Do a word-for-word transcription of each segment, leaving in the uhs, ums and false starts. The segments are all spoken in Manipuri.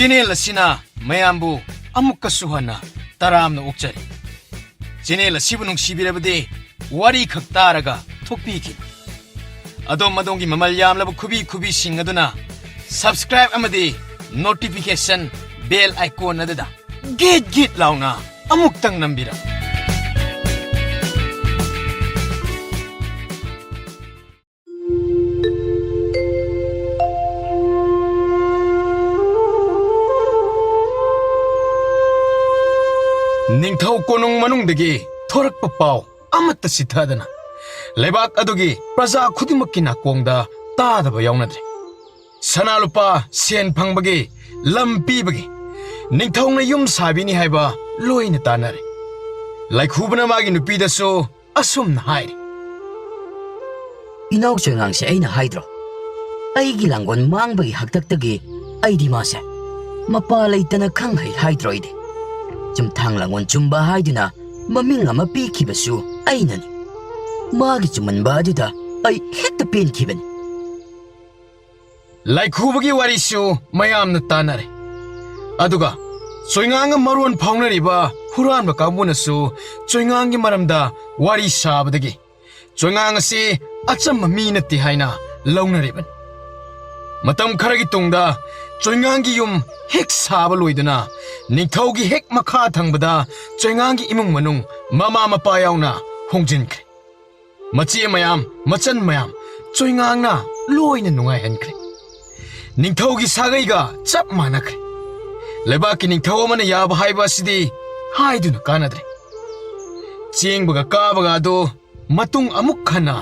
ꯆꯦꯅꯦꯜ ꯑꯁꯤꯅ ꯃꯌꯥꯝꯕꯨ ꯑꯃꯨꯛꯀꯁꯨ ꯍꯟꯅ ꯇꯔꯥꯝꯅ ꯑꯣꯛꯆꯔꯤ꯫ ꯆꯦꯅꯦꯜ ꯑꯁꯤꯕꯨ ꯅꯨꯡꯁꯤꯕꯤꯔꯕꯗꯤ ꯋꯥꯔꯤ ꯈꯛ ꯇꯥꯔꯒ ꯊꯣꯛꯄꯤꯈꯤꯅꯤ꯫ ꯑꯗꯣꯝ ꯑꯗꯣꯝꯒꯤ ꯃꯃꯜ ꯌꯥꯝꯂꯕ ꯈꯨꯕꯤ ꯈꯨꯕꯤꯁꯤꯡ ꯑꯗꯨꯅ subscribe ꯑꯃꯗꯤ notification bell icon ꯑꯗꯨꯗ ꯒꯤꯠ ꯒꯤꯠ ꯂꯥꯎꯅ ꯑꯃꯨꯛꯇꯪ ꯅꯝꯕꯤꯔꯝꯃꯨ꯫ ꯅꯤꯡꯊꯧ ꯀꯣꯅꯨꯡ ꯃꯅꯨꯡꯗꯒꯤ ꯊꯣꯔꯛꯄ ꯄꯥꯎ ꯑꯃꯠꯇ ꯆꯤꯊꯗꯅ ꯂꯩꯕꯥꯛ ꯑꯗꯨꯒꯤ ꯄ꯭ꯔꯖꯥ ꯈꯨꯗꯤꯡꯃꯛꯀꯤ ꯅꯥꯀꯣꯡꯗ ꯇꯥꯗꯕ ꯌꯥꯎꯅꯗ꯭ꯔꯦ꯫ ꯁꯅꯥ ꯂꯨꯄꯥ, ꯁꯦꯟ ꯐꯪꯕꯒꯤ, ꯂꯝ ꯄꯤꯕꯒꯤ, ꯅꯤꯡꯊꯧꯅ ꯌꯨꯝ ꯁꯥꯕꯤꯅꯤ ꯍꯥꯏꯕ ꯂꯣꯏꯅ ꯇꯥꯅꯔꯦ꯫ ꯂꯥꯏꯈꯨꯕꯅ ꯃꯥꯒꯤ ꯅꯨꯄꯤꯗꯁꯨ ꯑꯁꯨꯝꯅ ꯍꯥꯏꯔꯤ꯫ ꯏꯅꯥꯎ ꯆꯣꯏꯉꯥꯡꯁꯦ ꯑꯩꯅ ꯍꯥꯏꯗ꯭ꯔꯣ? ꯑꯩꯒꯤ ꯂꯥꯡꯒꯣꯜ ꯃꯥꯡꯕꯒꯤ ꯍꯥꯛꯇꯛꯇꯒꯤ ꯑꯩꯗꯤ ꯃꯥꯁꯦ ꯃꯄꯥ ꯂꯩꯇꯅ ꯈꯪ ꯍꯩ ꯍꯥꯏꯗ꯭ꯔꯣ ꯑꯩꯗꯤ? ꯆꯨꯝꯊꯥꯡ ꯂꯥꯡꯒꯣꯜ ꯆꯨꯝꯕ ꯍꯥꯏꯗꯨꯅ ꯃꯃꯤꯡ ꯑꯃ ꯄꯤꯈꯤꯕꯁꯨ ꯑꯩꯅꯅꯤ꯫ ꯃꯥꯒꯤ ꯆꯨꯝꯃꯟꯕ ꯑꯗꯨꯗ ꯑꯩ ꯍꯦꯛꯇ ꯄꯦꯟꯈꯤꯕꯅꯤ꯫ ꯂꯥꯏꯈꯨꯕꯒꯤ ꯋꯥꯔꯤꯁꯨ ꯃꯌꯥꯝꯅ ꯇꯥꯅꯔꯦ꯫ ꯑꯗꯨꯒ ꯆꯣꯏꯉꯥꯡꯒ ꯃꯔꯣꯟ ꯐꯥꯎꯅꯔꯤꯕ ꯍꯨꯔꯥꯟꯕ ꯀꯥꯡꯕꯨꯅꯁꯨ ꯆꯣꯏꯉꯥꯡꯒꯤ ꯃꯔꯝꯗ ꯋꯥꯔꯤ ꯁꯥꯕꯗꯒꯤ ꯆꯣꯏꯉꯥꯡ ꯑꯁꯤ ꯑꯆꯝꯕ ꯃꯤ ꯅꯠꯇꯦ ꯍꯥꯏꯅ ꯂꯧꯅꯔꯤꯕꯅꯤ꯫ ꯃꯇꯝ ꯈꯔꯒꯤ ꯇꯨꯡꯗ ꯆꯣꯏꯉꯥꯡꯒꯤ ꯌꯨꯝ ꯍꯦꯛ ꯁꯥꯕ ꯂꯣꯏꯗꯨꯅ ꯅꯤꯡꯊꯧꯒꯤ ꯍꯦꯛ ꯃꯈꯥ ꯊꯪꯕꯗ ꯆꯣꯏꯉꯥꯡꯒꯤ ꯏꯃꯨꯡ ꯃꯅꯨꯡ ꯃꯃꯥ ꯃꯄꯥ ꯌꯥꯎꯅ ꯍꯣꯡꯖꯤꯟꯈ꯭ꯔꯦ꯫ ꯃꯆꯦ ꯃꯌꯥꯝ, ꯃꯆꯟ ꯃꯌꯥꯝ ꯆꯣꯏꯉꯥꯡꯅ ꯂꯣꯏꯅ ꯅꯨꯡꯉꯥꯏꯍꯟꯈ꯭ꯔꯦ꯫ ꯅꯤꯡꯊꯧꯒꯤ ꯁꯥꯒꯩꯒ ꯆꯞ ꯃꯥꯟꯅꯈ꯭ꯔꯦ꯫ ꯂꯩꯕꯥꯛꯀꯤ ꯅꯤꯡꯊꯧ ꯑꯃꯅ ꯌꯥꯕ ꯍꯥꯏꯕ ꯑꯁꯤꯗꯤ ꯍꯥꯏꯗꯨꯅ ꯀꯥꯟꯅꯗ꯭ꯔꯦ꯫ ꯆꯦꯡꯕꯒ ꯀꯥꯕꯒ ꯑꯗꯨ ꯃꯇꯨꯡ ꯑꯃꯨꯛ ꯍꯟꯅ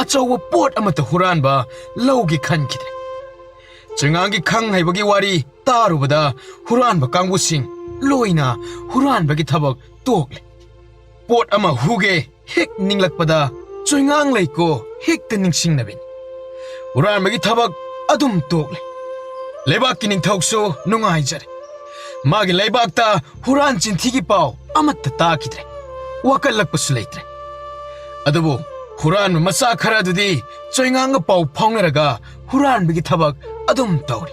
ꯑꯆꯧꯕ ꯄꯣꯠ ꯑꯃꯠꯇ ꯍꯨꯔꯥꯟꯕ ꯂꯧꯒꯦ ꯈꯟꯈꯤꯗ꯭ꯔꯦ꯫ ꯆꯣꯏꯉꯥꯡꯒꯤ ꯈꯪ ꯍꯩꯕꯒꯤ ꯋꯥꯔꯤ ꯇꯥꯔꯨꯕꯗ ꯍꯨꯔꯥꯟꯕ ꯀꯥꯡꯕꯨꯁꯤꯡ ꯂꯣꯏꯅ ꯍꯨꯔꯥꯟꯕꯒꯤ ꯊꯕꯛ ꯇꯣꯛꯂꯦ꯫ ꯄꯣꯠ ꯑꯃ ꯍꯨꯒꯦ ꯍꯦꯛ ꯅꯤꯡꯂꯛꯄꯗ ꯆꯣꯏꯉꯥꯡ ꯂꯩꯀꯣ ꯍꯦꯛꯇ ꯅꯤꯡꯁꯤꯡꯅꯕꯤꯅꯤ꯫ ꯍꯨꯔꯥꯟꯕꯒꯤ ꯊꯕꯛ ꯑꯗꯨꯝ ꯇꯣꯛꯂꯦ꯫ ꯂꯩꯕꯥꯛꯀꯤ ꯅꯤꯡꯊꯧꯁꯨ ꯅꯨꯡꯉꯥꯏꯖꯔꯦ꯫ ꯃꯥꯒꯤ ꯂꯩꯕꯥꯛꯇ ꯍꯨꯔꯥꯟ ꯆꯤꯟꯊꯤꯒꯤ ꯄꯥꯎ ꯑꯃꯠꯇ ꯇꯥꯈꯤꯗ꯭ꯔꯦ꯫ ꯋꯥꯀꯠꯂꯛꯄꯁꯨ ꯂꯩꯇ꯭ꯔꯦ꯫ ꯑꯗꯨꯕꯨ ꯍꯨꯔꯥꯟꯕ ꯃꯆꯥ ꯈꯔ ꯑꯗꯨꯗꯤ ꯆꯣꯏꯉꯥꯡꯒ ꯄꯥꯎ ꯐꯥꯎꯅꯔꯒ ꯍꯨꯔꯥꯟꯕꯒꯤ ꯊꯕꯛ ꯑꯗꯨꯝ ꯇꯧꯔꯤ꯫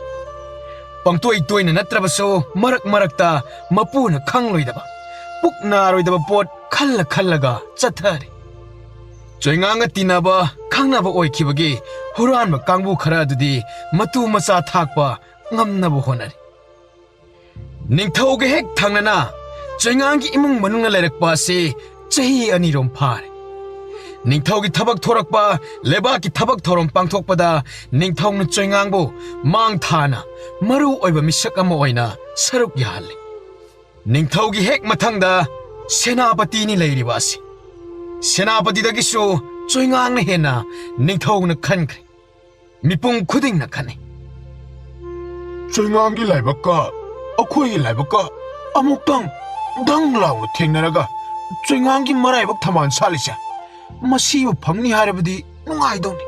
ꯄꯪꯇꯣꯏ ꯇꯣꯏꯅ ꯅꯠꯇ꯭ꯔꯕꯁꯨ ꯃꯔꯛ ꯃꯔꯛꯇ ꯃꯄꯨꯅ ꯈꯪꯂꯣꯏꯗꯕ, ꯄꯨꯛ ꯅꯥꯔꯣꯏꯗꯕ ꯄꯣꯠ ꯈꯜꯂ ꯈꯜꯂꯒ ꯆꯠꯊꯔꯦ꯫ ꯆꯣꯏꯉꯥꯡꯒ ꯇꯤꯟꯅꯕ ꯈꯪꯅꯕ ꯑꯣꯏꯈꯤꯕꯒꯤ ꯍꯨꯔꯥꯟꯕ ꯀꯥꯡꯕꯨ ꯈꯔ ꯑꯗꯨꯗꯤ ꯃꯇꯨ ꯃꯆꯥ ꯊꯥꯛꯄ ꯉꯝꯅꯕ ꯍꯣꯠꯅꯔꯤ꯫ ꯅꯤꯡꯊꯧꯒ ꯍꯦꯛ ꯊꯪꯅꯅ ꯆꯣꯏꯉꯥꯡꯒꯤ ꯏꯃꯨꯡ ꯃꯅꯨꯡꯅ ꯂꯩꯔꯛꯄ ꯑꯁꯤ ꯆꯍꯤ ꯑꯅꯤꯔꯣꯝ ꯐꯥꯔꯦ꯫ ꯅꯤꯡꯊꯧꯒꯤ ꯊꯕꯛ ꯊꯣꯔꯛꯄ, ꯂꯩꯕꯥꯛꯀꯤ ꯊꯕꯛ ꯊꯧꯔꯝ ꯄꯥꯡꯊꯣꯛꯄꯗ ꯅꯤꯡꯊꯧꯅ ꯆꯣꯏꯉꯥꯡꯕꯨ ꯃꯥꯡ ꯊꯥꯅ ꯃꯔꯨ ꯑꯣꯏꯕ ꯃꯤꯁꯛ ꯑꯃ ꯑꯣꯏꯅ ꯁꯔꯨꯛ ꯌꯥꯍꯜꯂꯤ꯫ ꯅꯤꯡꯊꯧꯒꯤ ꯍꯦꯛ ꯃꯊꯪꯗ ꯁꯦꯅꯥꯄꯇꯤꯅꯤ ꯂꯩꯔꯤꯕ ꯑꯁꯤ꯫ ꯁꯦꯅꯥꯄꯇꯤꯗꯒꯤꯁꯨ ꯆꯣꯏꯉꯥꯡꯅ ꯍꯦꯟꯅ ꯅꯤꯡꯊꯧꯅ ꯈꯟꯈ꯭ꯔꯦ꯫ ꯃꯤꯄꯨꯝ ꯈꯨꯗꯤꯡꯅ ꯈꯟꯅꯩ꯫ ꯆꯣꯏꯉꯥꯡꯒꯤ ꯂꯥꯏꯕꯛꯀ ꯑꯩꯈꯣꯏꯒꯤ ꯂꯥꯏꯕꯛꯀ ꯑꯃꯨꯛꯇꯪ ꯗꯪ ꯂꯥꯎꯅ ꯊꯦꯡꯅꯔꯒ ꯆꯣꯏꯉꯥꯡꯒꯤ ꯃꯔꯥꯏꯕꯛ ꯊꯝꯕꯥꯜ ꯁꯥꯠꯂꯤꯁꯦ ꯃꯁꯤꯕꯨ ꯐꯪꯅꯤ ꯍꯥꯏꯔꯕꯗꯤ ꯅꯨꯡꯉꯥꯏꯗꯧꯅꯤ꯫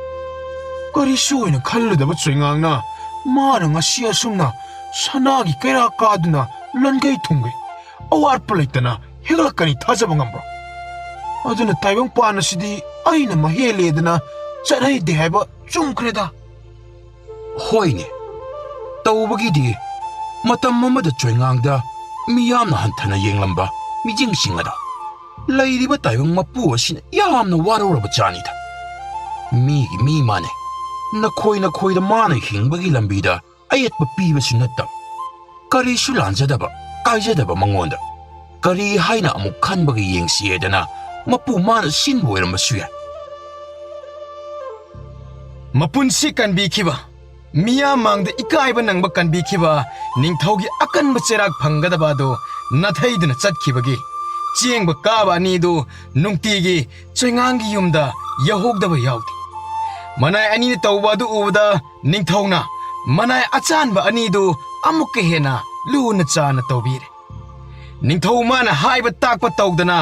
ꯀꯔꯤꯁꯨ ꯑꯣꯏꯅ ꯈꯜꯂꯨꯗꯕ ꯆꯣꯏꯉꯥꯡꯅ ꯃꯥꯅ ꯉꯁꯤ ꯑꯁꯨꯝꯅ ꯁꯅꯥꯒꯤ ꯀꯩꯔꯥꯛ ꯀꯥꯗꯨꯅ ꯂꯟꯒꯩ ꯊꯨꯝꯒꯩ ꯑꯋꯥꯠꯄ ꯂꯩꯇꯅ ꯍꯦꯛꯂꯛꯀꯅꯤ ꯊꯥꯖꯕ ꯉꯝꯕ꯭ꯔꯣ? ꯑꯗꯨꯅ ꯇꯥꯏꯕꯪꯄꯥꯟ ꯑꯁꯤꯗꯤ ꯑꯩꯅ ꯃꯍꯦꯜꯂꯦꯗꯅ ꯆꯠꯍꯩꯗꯦ ꯍꯥꯏꯕ ꯆꯨꯝꯈ꯭ꯔꯦꯗ꯫ ꯍꯣꯏꯅꯦ, ꯇꯧꯕꯒꯤꯗꯤ ꯃꯇꯝ ꯑꯃꯗ ꯆꯣꯏꯉꯥꯡꯗ ꯃꯤꯌꯥꯝꯅ ꯍꯟꯊꯅ ꯌꯦꯡꯂꯝꯕ ꯃꯤꯠꯌꯦꯡꯁꯤꯡ ꯑꯗꯣ ꯂꯩꯔꯤꯕ ꯇꯥꯏꯕꯪ ꯃꯄꯨ ꯑꯁꯤꯅ ꯌꯥꯝꯅ ꯋꯥꯔꯧꯔꯕ ꯖꯥꯠꯅꯤꯗ꯫ ꯃꯤꯒꯤ ꯃꯤ ꯃꯥꯟꯅꯩ, ꯅꯈꯣꯏ ꯅꯈꯣꯏꯗ ꯃꯥꯅ ꯍꯤꯡꯕꯒꯤ ꯂꯝꯕꯤꯗ ꯑꯌꯦꯠꯄ ꯄꯤꯕꯁꯨ ꯅꯠꯇꯕ, ꯀꯔꯤꯁꯨ ꯂꯥꯟꯖꯗꯕ, ꯀꯥꯏꯖꯗꯕ ꯃꯉꯣꯟꯗ ꯀꯔꯤ ꯍꯥꯏꯅ ꯑꯃꯨꯛ ꯈꯟꯕꯒ ꯌꯦꯡꯁꯤ ꯍꯥꯏꯗꯅ ꯃꯄꯨ ꯃꯥꯅ ꯁꯤꯟꯕ ꯑꯣꯏꯔꯝꯕꯁꯨ ꯌꯥꯏ꯫ ꯃꯄꯨꯟꯁꯤ ꯀꯟꯕꯤꯈꯤꯕ, ꯃꯤꯌꯥꯝ ꯃꯥꯡꯗ ꯏꯀꯥꯏꯕ ꯅꯪꯕ ꯀꯟꯕꯤꯈꯤꯕ ꯅꯤꯡꯊꯧꯒꯤ ꯑꯀꯟꯕ ꯆꯩꯔꯥꯛ ꯐꯪꯒꯗꯕ ꯑꯗꯨ ꯅꯥꯊꯩꯗꯨꯅ ꯆꯠꯈꯤꯕꯒꯤ ꯆꯦꯡꯕ ꯀꯥꯕ ꯑꯅꯤꯗꯨ ꯅꯨꯡꯇꯤꯒꯤ ꯆꯣꯏꯉꯥꯡꯒꯤ ꯌꯨꯝꯗ ꯌꯧꯍꯧꯗꯕ ꯌꯥꯎꯗꯦ꯫ ꯃꯅꯥꯏ ꯑꯅꯤꯅ ꯇꯧꯕ ꯑꯗꯨ ꯎꯕꯗ ꯅꯤꯡꯊꯧꯅ ꯃꯅꯥꯏ ꯑꯆꯥꯟꯕ ꯑꯅꯤꯗꯨ ꯑꯃꯨꯛꯀ ꯍꯦꯟꯅ ꯂꯨꯅ ꯆꯥꯅ ꯇꯧꯕꯤꯔꯦ꯫ ꯅꯤꯡꯊꯧ ꯃꯥꯅ ꯍꯥꯏꯕ ꯇꯥꯛꯄ ꯇꯧꯗꯅ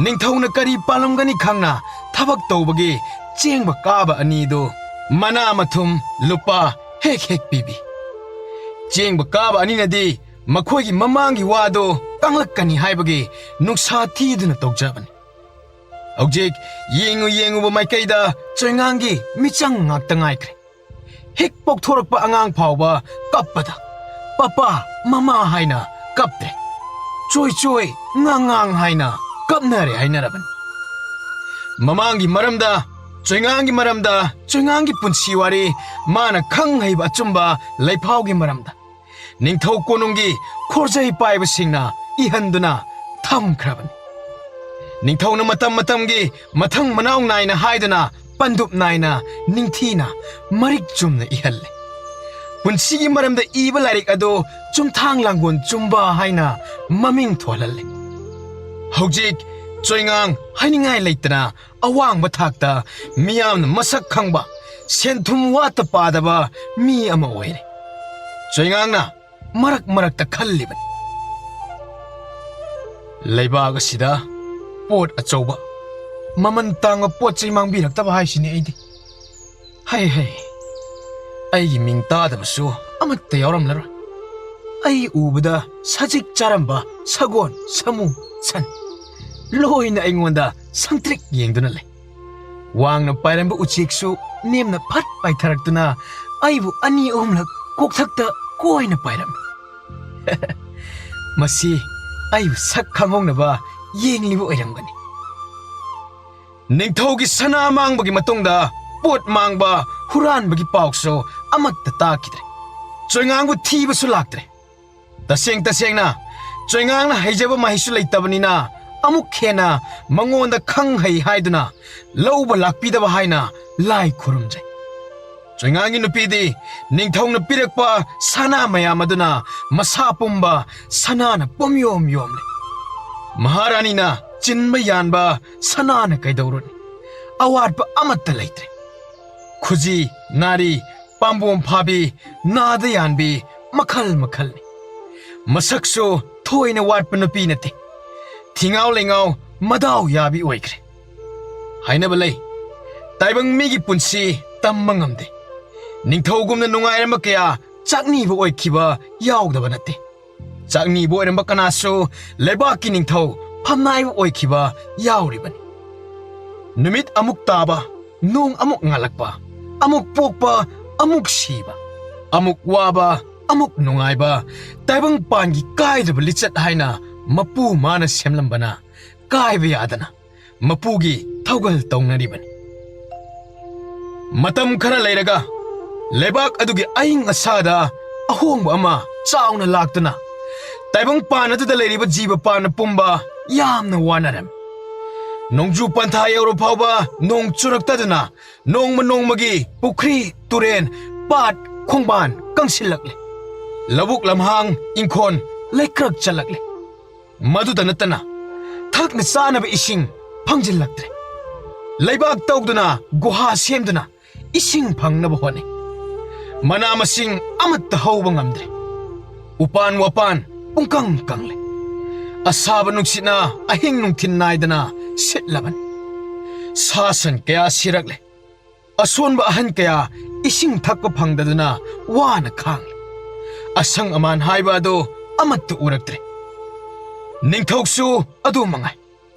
ꯅꯤꯡꯊꯧꯅ ꯀꯔꯤ ꯄꯥꯜꯂꯝꯒꯅꯤ ꯈꯪꯅ ꯊꯕꯛ ꯇꯧꯕꯒꯤ ꯆꯦꯡꯕ ꯀꯥꯕ ꯑꯅꯤꯗꯨ ꯃꯅꯥ ꯃꯊꯨꯝ ꯂꯨꯄꯥ ꯍꯦꯛ ꯍꯦꯛ ꯄꯤꯕꯤ꯫ ꯆꯦꯡꯕ ꯀꯥꯕ ꯑꯅꯤꯅꯗꯤ ꯃꯈꯣꯏꯒꯤ ꯃꯃꯥꯡꯒꯤ ꯋꯥꯗꯨ ꯀꯪꯂꯛꯀꯅꯤ ꯍꯥꯏꯕꯒꯤ ꯅꯨꯡꯁꯥ ꯊꯤꯗꯨꯅ ꯇꯧꯖꯕꯅꯤ꯫ ꯍꯧꯖꯤꯛ ꯌꯦꯡꯉꯨ ꯌꯦꯡꯉꯨꯕ ꯃꯥꯏꯀꯩꯗ ꯆꯣꯏꯉꯥꯡꯒꯤ ꯃꯤꯆꯪ ꯉꯥꯛꯇ ꯉꯥꯏꯈ꯭ꯔꯦ꯫ ꯍꯦꯛ ꯄꯣꯛꯊꯣꯔꯛꯄ ꯑꯉꯥꯡ ꯐꯥꯎꯕ ꯀꯞꯄꯗ ꯄꯄꯥ, ꯃꯃꯥ ꯍꯥꯏꯅ ꯀꯞꯇ꯭ꯔꯦ꯫ ꯆꯣꯏ ꯆꯣꯏ, ꯉꯥꯡ ꯉꯥꯡ ꯍꯥꯏꯅ ꯀꯞꯅꯔꯦ ꯍꯥꯏꯅꯔꯕꯅꯤ꯫ ꯃꯃꯥꯡꯒꯤ ꯃꯔꯝꯗ, ꯆꯣꯏꯉꯥꯡꯒꯤ ꯃꯔꯝꯗ, ꯆꯣꯏꯉꯥꯡꯒꯤ ꯄꯨꯟꯁꯤ ꯋꯥꯔꯤ, ꯃꯥꯅ ꯈꯪ ꯍꯩꯕ ꯑꯆꯨꯝꯕ ꯂꯩꯐꯥꯎꯒꯤ ꯃꯔꯝꯗ ꯅꯤꯡꯊꯧ ꯀꯣꯅꯨꯡꯒꯤ ꯈꯣꯔꯖꯩ ꯄꯥꯏꯕꯁꯤꯡꯅ ꯏꯍꯟꯗꯨꯅ ꯊꯝꯈ꯭ꯔꯕꯅꯤ꯫ ꯅꯤꯡꯊꯧꯅ ꯃꯇꯝ ꯃꯇꯝꯒꯤ ꯃꯊꯪ ꯃꯅꯥꯎ ꯅꯥꯏꯅ ꯍꯥꯏꯗꯨꯅ ꯄꯟꯗꯨꯞ ꯅꯥꯏꯅ ꯅꯤꯡꯊꯤꯅ ꯃꯔꯤꯛ ꯆꯨꯝꯅ ꯏꯍꯜꯂꯦ꯫ ꯄꯨꯟꯁꯤꯒꯤ ꯃꯔꯝꯗ ꯏꯕ ꯂꯥꯏꯔꯤꯛ ꯑꯗꯨ ꯆꯨꯝꯊꯥꯡ ꯂꯥꯡꯒꯣꯜ ꯆꯨꯝꯕ ꯍꯥꯏꯅ ꯃꯃꯤꯡ ꯊꯣꯜꯍꯜꯂꯦ꯫ ꯍꯧꯖꯤꯛ ꯆꯣꯏꯉꯥꯡ ꯍꯥꯏꯅꯤꯡꯉꯥꯏ ꯂꯩꯇꯅ ꯑꯋꯥꯡꯕ ꯊꯥꯛꯇ ꯃꯤꯌꯥꯝꯅ ꯃꯁꯛ ꯈꯪꯕ, ꯁꯦꯟꯊꯨꯝ ꯋꯥꯠꯇ ꯄꯥꯗꯕ ꯃꯤ ꯑꯃ ꯑꯣꯏꯔꯦ꯫ ꯆꯣꯏꯉꯥꯡꯅ ꯃꯔꯛ ꯃꯔꯛꯇ ꯈꯜꯂꯤꯕꯅꯤ, "ꯂꯩꯕꯥꯛ ꯑꯁꯤꯗ ꯄꯣꯠ ꯑꯆꯧꯕ, ꯃꯃꯜ ꯇꯥꯡꯕ ꯄꯣꯠ ꯆꯩ ꯃꯥꯡꯕꯤꯔꯛꯇꯕ ꯍꯥꯏꯁꯤꯅꯤ ꯑꯩꯗꯤ꯫ ꯍꯩ ꯍꯩ, ꯑꯩꯒꯤ ꯃꯤꯡ ꯇꯥꯗꯕꯁꯨ ꯑꯃꯠꯇ ꯌꯥꯎꯔꯝꯂꯔꯣꯏ꯫ ꯑꯩ ꯎꯕꯗ ꯁꯖꯤꯛ ꯆꯥꯔꯝꯕ ꯁꯒꯣꯜ, ꯁꯥꯃꯨ, ꯁꯟ ꯂꯣꯏꯅ ꯑꯩꯉꯣꯟꯗ ꯁꯪꯇ꯭ꯔꯤꯛ ꯌꯦꯡꯗꯨꯅ ꯂꯩ꯫ ꯋꯥꯡꯅ ꯄꯥꯏꯔꯝꯕ ꯎꯆꯦꯛꯁꯨ ꯅꯦꯝꯅ ꯐꯠ ꯄꯥꯏꯊꯔꯛꯇꯨꯅ ꯑꯩꯕꯨ ꯑꯅꯤ ꯑꯍꯨꯝꯂꯛ ꯀꯣꯛꯊꯛꯇ ꯀꯣꯏꯅ ꯄꯥꯏꯔꯝꯃꯤ꯫ ꯃꯁꯤ ꯑꯩꯕꯨ ꯁꯛ ꯈꯪꯍꯧꯅꯕ ꯌꯦꯡꯂꯤꯕ ꯑꯣꯏꯔꯝꯒꯅꯤ꯫" ꯅꯤꯡꯊꯧꯒꯤ ꯁꯅꯥ ꯃꯥꯡꯕꯒꯤ ꯃꯇꯨꯡꯗ ꯄꯣꯠ ꯃꯥꯡꯕ, ꯍꯨꯔꯥꯟꯕꯒꯤ ꯄꯥꯎꯁꯨ ꯑꯃꯠꯇ ꯇꯥꯈꯤꯗ꯭ꯔꯦ꯫ ꯆꯣꯏꯉꯥꯡꯕꯨ ꯊꯤꯕꯁꯨ ꯂꯥꯛꯇ꯭ꯔꯦ꯫ ꯇꯁꯦꯡ ꯇꯁꯦꯡꯅ ꯆꯣꯏꯉꯥꯡꯅ ꯍꯩꯖꯕ ꯃꯍꯩꯁꯨ ꯂꯩꯇꯕꯅꯤꯅ, ꯑꯃꯨꯛ ꯍꯦꯟꯅ ꯃꯉꯣꯟꯗ ꯈꯪ ꯍꯩ ꯍꯥꯏꯗꯨꯅ ꯂꯧꯕ ꯂꯥꯛꯄꯤꯗꯕ ꯍꯥꯏꯅ ꯂꯥꯏ ꯈꯨꯔꯨꯝꯖꯩ꯫ ꯆꯣꯏꯉꯥꯡꯒꯤ ꯅꯨꯄꯤꯗꯤ ꯅꯤꯡꯊꯧꯅ ꯄꯤꯔꯛꯄ ꯁꯅꯥ ꯃꯌꯥꯝ ꯑꯗꯨꯅ ꯃꯁꯥ ꯄꯨꯝꯕ ꯁꯅꯥꯅ ꯄꯨꯝꯌꯣꯝ ꯌꯣꯝꯂꯦ꯫ ꯃꯍꯥꯔꯥꯅꯤꯅ ꯆꯤꯟꯕ ꯌꯥꯟꯕ ꯁꯅꯥꯅ ꯀꯩꯗꯧꯔꯨꯅꯤ? ꯑꯋꯥꯠꯄ ꯑꯃꯠꯇ ꯂꯩꯇ꯭ꯔꯦ꯫ ꯈꯨꯖꯤ, ꯅꯥꯔꯤ, ꯄꯥꯝꯕꯣꯝ ꯐꯥꯕꯤ, ꯅꯥꯗ ꯌꯥꯟꯕꯤ, ꯃꯈꯜ ꯃꯈꯜꯅꯤ꯫ ꯃꯁꯛꯁꯨ ꯊꯣꯏꯅ ꯋꯥꯠꯄ ꯅꯨꯄꯤ ꯅꯠꯇꯦ꯫ ꯊꯤꯉꯥꯎ ꯂꯩꯉꯥꯎ, ꯃꯗꯥꯎ ꯌꯥꯕꯤ ꯑꯣꯏꯈ꯭ꯔꯦ꯫ ꯍꯥꯏꯅꯕ ꯂꯩ, ꯇꯥꯏꯕꯪ ꯃꯤꯒꯤ ꯄꯨꯟꯁꯤ ꯇꯝꯕ ꯉꯝꯗꯦ꯫ ꯅꯤꯡꯊꯧꯒꯨꯝꯅ ꯅꯨꯡꯉꯥꯏꯔꯝꯕ ꯀꯌꯥ ꯆꯥꯛꯅꯤꯕ ꯑꯣꯏꯈꯤꯕ ꯌꯥꯎꯗꯕ ꯅꯠꯇꯦ꯫ ꯆꯥꯛꯅꯤꯕ ꯑꯣꯏꯔꯝꯕ ꯀꯅꯥꯁꯨ ꯂꯩꯕꯥꯛꯀꯤ ꯅꯤꯡꯊꯧ ꯐꯝꯅꯥꯏꯕ ꯑꯣꯏꯈꯤꯕ ꯌꯥꯎꯔꯤꯕꯅꯤ꯫ ꯅꯨꯃꯤꯠ ꯑꯃꯨꯛ ꯇꯥꯕ, ꯅꯣꯡ ꯑꯃꯨꯛ ꯉꯥꯜꯂꯛꯄ, ꯑꯃꯨꯛ ꯄꯣꯛꯄ, ꯑꯃꯨꯛ ꯁꯤꯕ, ꯑꯃꯨꯛ ꯋꯥꯕ, ꯑꯃꯨꯛ ꯅꯨꯡꯉꯥꯏꯕ ꯇꯥꯏꯕꯪꯄꯥꯟꯒꯤ ꯀꯥꯏꯗ꯭ꯔꯕ ꯂꯤꯆꯠ ꯍꯥꯏꯅ ꯃꯄꯨ ꯃꯥꯅ ꯁꯦꯝꯂꯝꯕꯅ ꯀꯥꯏꯕ ꯌꯥꯗꯅ ꯃꯄꯨꯒꯤ ꯊꯧꯒꯜ ꯇꯧꯅꯔꯤꯕꯅꯤ꯫ ꯃꯇꯝ ꯈꯔ ꯂꯩꯔꯒ ꯂꯩꯕꯥꯛ ꯑꯗꯨꯒꯤ ꯑꯏꯪ ꯑꯁꯥꯗ ꯑꯍꯣꯡꯕ ꯑꯃ ꯆꯥꯎꯅ ꯂꯥꯛꯇꯨꯅ ꯇꯥꯏꯕꯪꯄꯥꯟ ꯑꯗꯨꯗ ꯂꯩꯔꯤꯕ ꯖꯤꯕ ꯄꯥꯟꯕ ꯄꯨꯝꯕ ꯌꯥꯝꯅ ꯋꯥꯅꯔꯝꯃꯤ꯫ ꯅꯣꯡꯖꯨ ꯄꯟꯊꯥ ꯌꯧꯔ ꯐꯥꯎꯕ ꯅꯣꯡ ꯆꯨꯔꯛꯇꯗꯅ ꯅꯣꯡꯃ ꯅꯣꯡꯃꯒꯤ ꯄꯨꯈ꯭ꯔꯤ, ꯇꯨꯔꯦꯟ, ꯄꯥꯠ, ꯈꯣꯡꯕꯥꯟ ꯀꯪꯁꯤꯜꯂꯛꯂꯦ꯫ ꯂꯧꯕꯨꯛ ꯂꯝꯍꯥꯡ, ꯏꯪꯈꯣꯜ ꯂꯩꯀ꯭ꯔꯛ ꯆꯜꯂꯛꯂꯦ꯫ ꯃꯗꯨꯗ ꯅꯠꯇꯅ ꯊꯛꯅ ꯆꯥꯅꯕ ꯏꯁꯤꯡ ꯐꯪꯖꯤꯜꯂꯛꯇ꯭ꯔꯦ꯫ ꯂꯩꯕꯥꯛ ꯇꯧꯗꯨꯅ ꯒꯨꯍꯥ ꯁꯦꯝꯗꯨꯅ ꯏꯁꯤꯡ ꯐꯪꯅꯕ ꯍꯣꯠꯅꯩ꯫ ꯃꯅꯥ ꯃꯁꯤꯡ ꯑꯃꯠꯇ ꯍꯧꯕ ꯉꯝꯗ꯭ꯔꯦ꯫ ꯎꯄꯥꯟ ꯋꯥꯄꯥꯟ ꯄꯨꯡꯀꯪ ꯀꯪꯂꯦ꯫ ꯑꯁꯥꯕ ꯅꯨꯡꯁꯤꯠꯅ ꯑꯍꯤꯡ ꯅꯨꯡꯊꯤꯜ ꯅꯥꯏꯗꯅ ꯁꯤꯠꯂꯕꯅꯤ꯫ ꯁꯥ ꯁꯟ ꯀꯌꯥ ꯁꯤꯔꯛꯂꯦ꯫ ꯑꯁꯣꯟꯕ ꯑꯍꯟ ꯀꯌꯥ ꯏꯁꯤꯡ ꯊꯛꯄ ꯐꯪꯗꯗꯨꯅ ꯋꯥꯅ ꯈꯥꯡꯂꯦ꯫ ꯑꯁꯪ ꯑꯃꯥꯟ ꯍꯥꯏꯕ ꯑꯗꯨ ꯑꯃꯠꯇ ꯎꯔꯛꯇ꯭ꯔꯦ꯫ ꯅꯤꯡꯊꯧꯁꯨ ꯑꯗꯨ ꯃꯉꯥꯏ꯫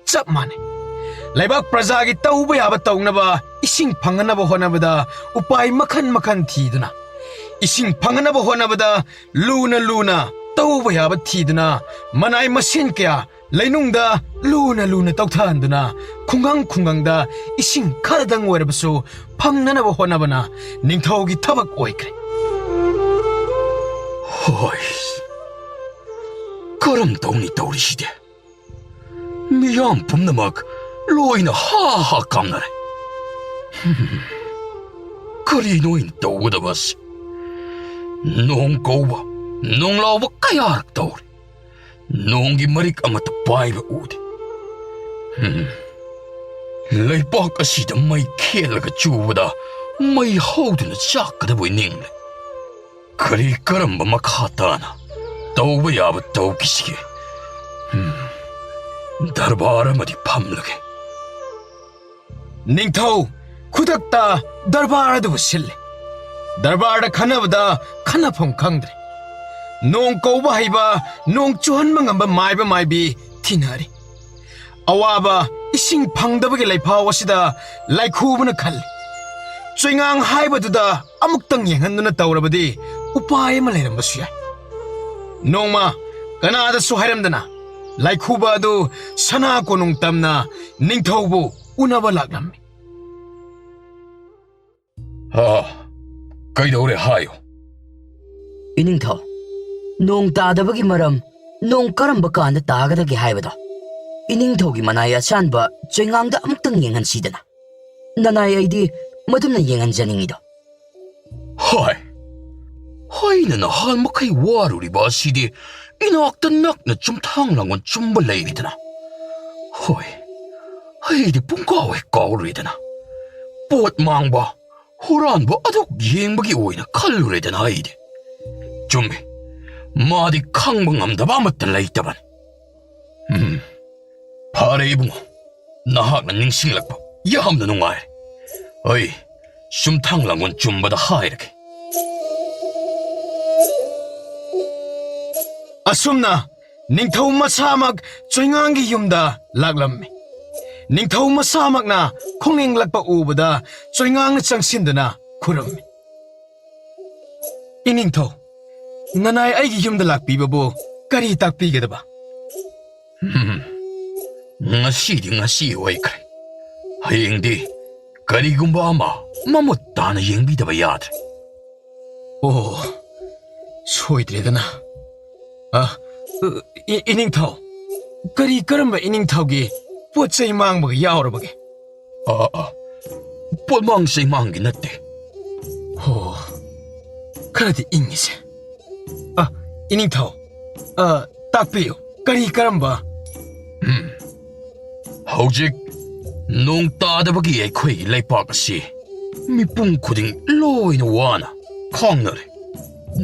ꯆꯞ ꯃꯥꯟꯅꯩ꯫ ꯂꯩꯕꯥꯛ ꯄ꯭ꯔꯖꯥꯒꯤ ꯇꯧꯕ ꯌꯥꯕ ꯇꯧꯅꯕ ꯏꯁꯤꯡ ꯐꯪꯅꯅꯕ ꯍꯣꯠꯅꯕꯗ ꯎꯄꯥꯏ ꯃꯈꯜ ꯃꯈꯜ ꯊꯤꯗꯨꯅ, ꯏꯁꯤꯡ ꯐꯪꯅꯕ ꯍꯣꯠꯅꯕꯗ ꯂꯨꯅ ꯂꯨꯅ ꯇꯧꯕ ꯌꯥꯕ ꯊꯤꯗꯨꯅ, ꯃꯅꯥꯏ ꯃꯁꯤꯡ ꯀꯌꯥ ꯂꯩꯅꯨꯡꯗ ꯂꯨꯅ ꯂꯨꯅ ꯇꯧꯊꯍꯟꯗꯨꯅ, ꯈꯨꯡꯒꯪ ꯈꯨꯡꯒꯪꯗ ꯏꯁꯤꯡ ꯈꯔꯗꯪ ꯑꯣꯏꯔꯕꯁꯨ ꯐꯪꯅꯅꯕ ꯍꯣꯠꯅꯕꯅ ꯅꯤꯡꯊꯧꯒꯤ ꯊꯕꯛ ꯑꯣꯏꯈ꯭ꯔꯦ꯫ ꯍꯣꯏ, ꯀꯔꯝ ꯇꯧꯅꯤ ꯇꯧꯔꯤꯁꯤꯗꯤ? ꯃꯤꯌꯥꯝ ꯄꯨꯝꯅꯃꯛ ꯂꯣꯏꯅ ꯍꯥ ꯍꯥ ꯀꯥꯝꯅꯔꯦ꯫ ꯍꯝ, ꯀꯔꯤꯅꯣ ꯑꯩꯅ ꯇꯧꯒꯗꯕ ꯑꯁꯤ? ꯅꯣꯡ ꯀꯧꯕ, ꯅꯣꯡ ꯂꯥꯎꯕ ꯀꯌꯥꯔꯛ ꯇꯧꯔꯦ꯫ ꯅꯣꯡꯒꯤ ꯃꯔꯤꯛ ꯑꯃꯠꯇ ꯄꯥꯏꯕ ꯎꯗꯦ꯫ ꯍꯝ, ꯂꯩꯕꯥꯛ ꯑꯁꯤꯗ ꯃꯩ ꯈꯦꯠꯂꯒ ꯆꯨꯕꯗ ꯃꯩ ꯍꯧꯗꯨꯅ ꯆꯥꯛꯀꯗꯕꯣꯏ ꯅꯤꯡꯂꯦ꯫ ꯀꯔꯤ ꯀꯔꯝꯕ ꯃꯈꯥ ꯇꯥꯅ ꯇꯧꯕ ꯌꯥꯕ ꯇꯧꯈꯤꯁꯤꯒꯦ? ꯍꯝ, ꯗꯔꯕꯥꯔ ꯑꯃꯗꯤ ꯐꯝꯂꯒꯦ꯫ ꯅꯤꯡꯊꯧ ꯈꯨꯗꯛꯇ ꯗꯔꯕꯥꯔ ꯑꯗꯨꯕꯨ ꯁꯤꯜꯂꯦ꯫ ꯗꯔꯕꯥꯔꯗ ꯈꯟꯅꯕꯗ ꯈꯟꯅꯐꯝ ꯈꯪꯗ꯭ꯔꯦ꯫ ꯅꯣꯡ ꯀꯧꯕ ꯍꯩꯕ, ꯅꯣꯡ ꯆꯨꯍꯟꯕ ꯉꯝꯕ ꯃꯥꯏꯕ ꯃꯥꯏꯕꯤ ꯊꯤꯅꯔꯤ꯫ ꯑꯋꯥꯕ ꯏꯁꯤꯡ ꯐꯪꯗꯕꯒꯤ ꯂꯩꯐꯥꯎ ꯑꯁꯤꯗ ꯂꯥꯏꯈꯨꯕꯅ ꯈꯜꯂꯤ꯫ ꯆꯣꯏꯉꯥꯡ ꯍꯥꯏꯕꯗꯨꯗ ꯑꯃꯨꯛꯇꯪ ꯌꯦꯡꯍꯟꯗꯨꯅ ꯇꯧꯔꯕꯗꯤ ꯎꯄꯥꯏ ꯑꯃ ꯂꯩꯔꯝꯕꯁꯨ ꯌꯥꯏ꯫ ꯅꯣꯡꯃ ꯀꯅꯥꯗꯁꯨ ꯍꯥꯏꯔꯝꯗꯅ ꯂꯥꯏꯈꯨꯕ ꯑꯗꯨ ꯁꯅꯥ ꯀꯣꯅꯨꯡ ꯇꯝꯅ ꯅꯤꯡꯊꯧꯕꯨ ꯎꯅꯕ ꯂꯥꯛꯂꯝꯃꯤ꯫ ꯍꯥ, ꯀꯩꯗꯧꯔꯦ ꯍꯥꯏꯌꯨ꯫ ꯏꯅꯤꯡꯊꯧ, ꯅꯣꯡ ꯇꯥꯗꯕꯒꯤ ꯃꯔꯝ, ꯅꯣꯡ ꯀꯔꯝꯕ ꯀꯥꯟꯗ ꯇꯥꯒꯗꯒꯦ ꯍꯥꯏꯕꯗꯣ ꯏꯅꯤꯡꯊꯧꯒꯤ ꯃꯅꯥꯏ ꯑꯁꯥꯟꯕ ꯆꯣꯏꯉꯥꯡꯗ ꯑꯃꯨꯛꯇꯪ ꯌꯦꯡꯍꯟꯁꯤꯗꯅ꯫ ꯅꯅꯥꯏ ꯑꯩꯗꯤ ꯃꯗꯨꯝꯅ ꯌꯦꯡꯍꯟꯖꯅꯤꯡꯉꯤꯗꯣ꯫ ꯍꯣꯏ, ꯑꯩꯅ ꯅꯍꯥꯟ ꯃꯈꯩ ꯋꯥꯔꯨꯔꯤꯕ ꯑꯁꯤꯗꯤ ꯏꯅꯥꯛꯇ ꯅꯛꯅ ꯆꯨꯝꯊꯥꯡ ꯂꯥꯡꯒꯣꯜ ꯆꯨꯝꯕ ꯂꯩꯔꯤꯗꯅ꯫ ꯍꯣꯏ, ꯑꯩꯗꯤ ꯄꯨꯡꯀꯥꯎ ꯍꯦꯛ ꯀꯥꯎꯔꯨꯔꯦꯗꯅ꯫ ꯄꯣꯠ ꯃꯥꯡꯕ, ꯍꯨꯔꯥꯟꯕ ꯑꯗꯨ ꯌꯦꯡꯕꯒꯤ ꯑꯣꯏꯅ ꯈꯜꯂꯨꯔꯦꯗꯅ ꯑꯩꯗꯤ꯫ ꯆꯨꯝꯃꯤ, ꯃꯥꯗꯤ ꯈꯪꯕ ꯉꯝꯗꯕ ꯑꯃꯠꯇ ꯂꯩꯇꯕꯅꯤ꯫ ꯎꯝ, ꯐꯔꯦ ꯏꯕꯨꯡꯉꯣ, ꯅꯍꯥꯛꯅ ꯅꯤꯡꯁꯤꯡꯂꯛꯄ ꯌꯥꯝꯅ ꯅꯨꯡꯉꯥꯏꯔꯦ꯫ ꯑꯩ ꯆꯨꯝꯊꯥꯡ ꯂꯥꯡꯒꯣꯜ ꯆꯨꯝꯕꯗ ꯍꯥꯏꯔꯒꯦ꯫ ꯑꯁꯨꯝꯅ ꯅꯤꯡꯊꯧ ꯃꯁꯥꯃꯛ ꯆꯣꯏꯉꯥꯡꯒꯤ ꯌꯨꯝꯗ ꯂꯥꯛꯂꯝꯃꯤ꯫ ꯅꯤꯡꯊꯧ ꯃꯁꯥꯃꯛꯅ ꯈꯣꯡꯌꯦꯡꯂꯛꯄ ꯎꯕꯗ ꯆꯣꯏꯉꯥꯡꯅ ꯆꯪꯁꯤꯟꯗꯨꯅ ꯈꯨꯔꯨꯝꯃꯤ꯫ ꯏꯅꯤꯡꯊꯧ, ꯅꯅꯥꯏ ꯑꯩꯒꯤ ꯌꯨꯝꯗ ꯂꯥꯛꯄꯤꯕꯕꯨ ꯀꯔꯤ ꯇꯥꯛꯄꯤꯒꯗꯕ? ꯍꯝ, ꯉꯁꯤꯗꯤ ꯉꯁꯤ ꯑꯣꯏꯈ꯭ꯔꯦ꯫ ꯍꯌꯦꯡꯗꯤ ꯀꯔꯤꯒꯨꯝꯕ ꯑꯃ ꯃꯃꯨꯠ ꯇꯥꯅ ꯌꯦꯡꯕꯤꯗꯕ ꯌꯥꯗ꯭ꯔꯦ꯫ ꯑꯣ, ꯁꯣꯏꯗ꯭ꯔꯦꯗꯅ꯫ ꯑ, ꯏ-, ꯏꯅꯤꯡꯊꯧ, ꯀꯔꯤ ꯀꯔꯝꯕ ꯏꯅꯤꯡꯊꯧꯒꯤ ꯄꯣꯠ ꯆꯩ ꯃꯥꯡꯕꯒ ꯌꯥꯎꯔꯕꯒꯦ? ꯑ, ꯑ, ꯄꯣꯠꯃꯥꯡ ꯆꯩꯃꯥꯡꯒꯤ ꯅꯠꯇꯦ꯫ ꯑꯣ, ꯈꯔꯗꯤ ꯏꯪꯉꯤꯁꯦ꯫ ꯑ, ꯏꯅꯤꯡꯊꯧ, ꯑ, ꯇꯥꯛꯄꯤꯌꯨ, ꯀꯔꯤ ꯀꯔꯝꯕ? ꯎꯝ, ꯍꯧꯖꯤꯛ ꯅꯣꯡ ꯇꯥꯗꯕꯒꯤ ꯑꯩꯈꯣꯏꯒꯤ ꯂꯩꯄꯥꯛ ꯑꯁꯤ ꯃꯤꯄꯨꯝ ꯈꯨꯗꯤꯡ ꯂꯣꯏꯅ ꯋꯥꯅ ꯈꯥꯡꯅꯔꯦ꯫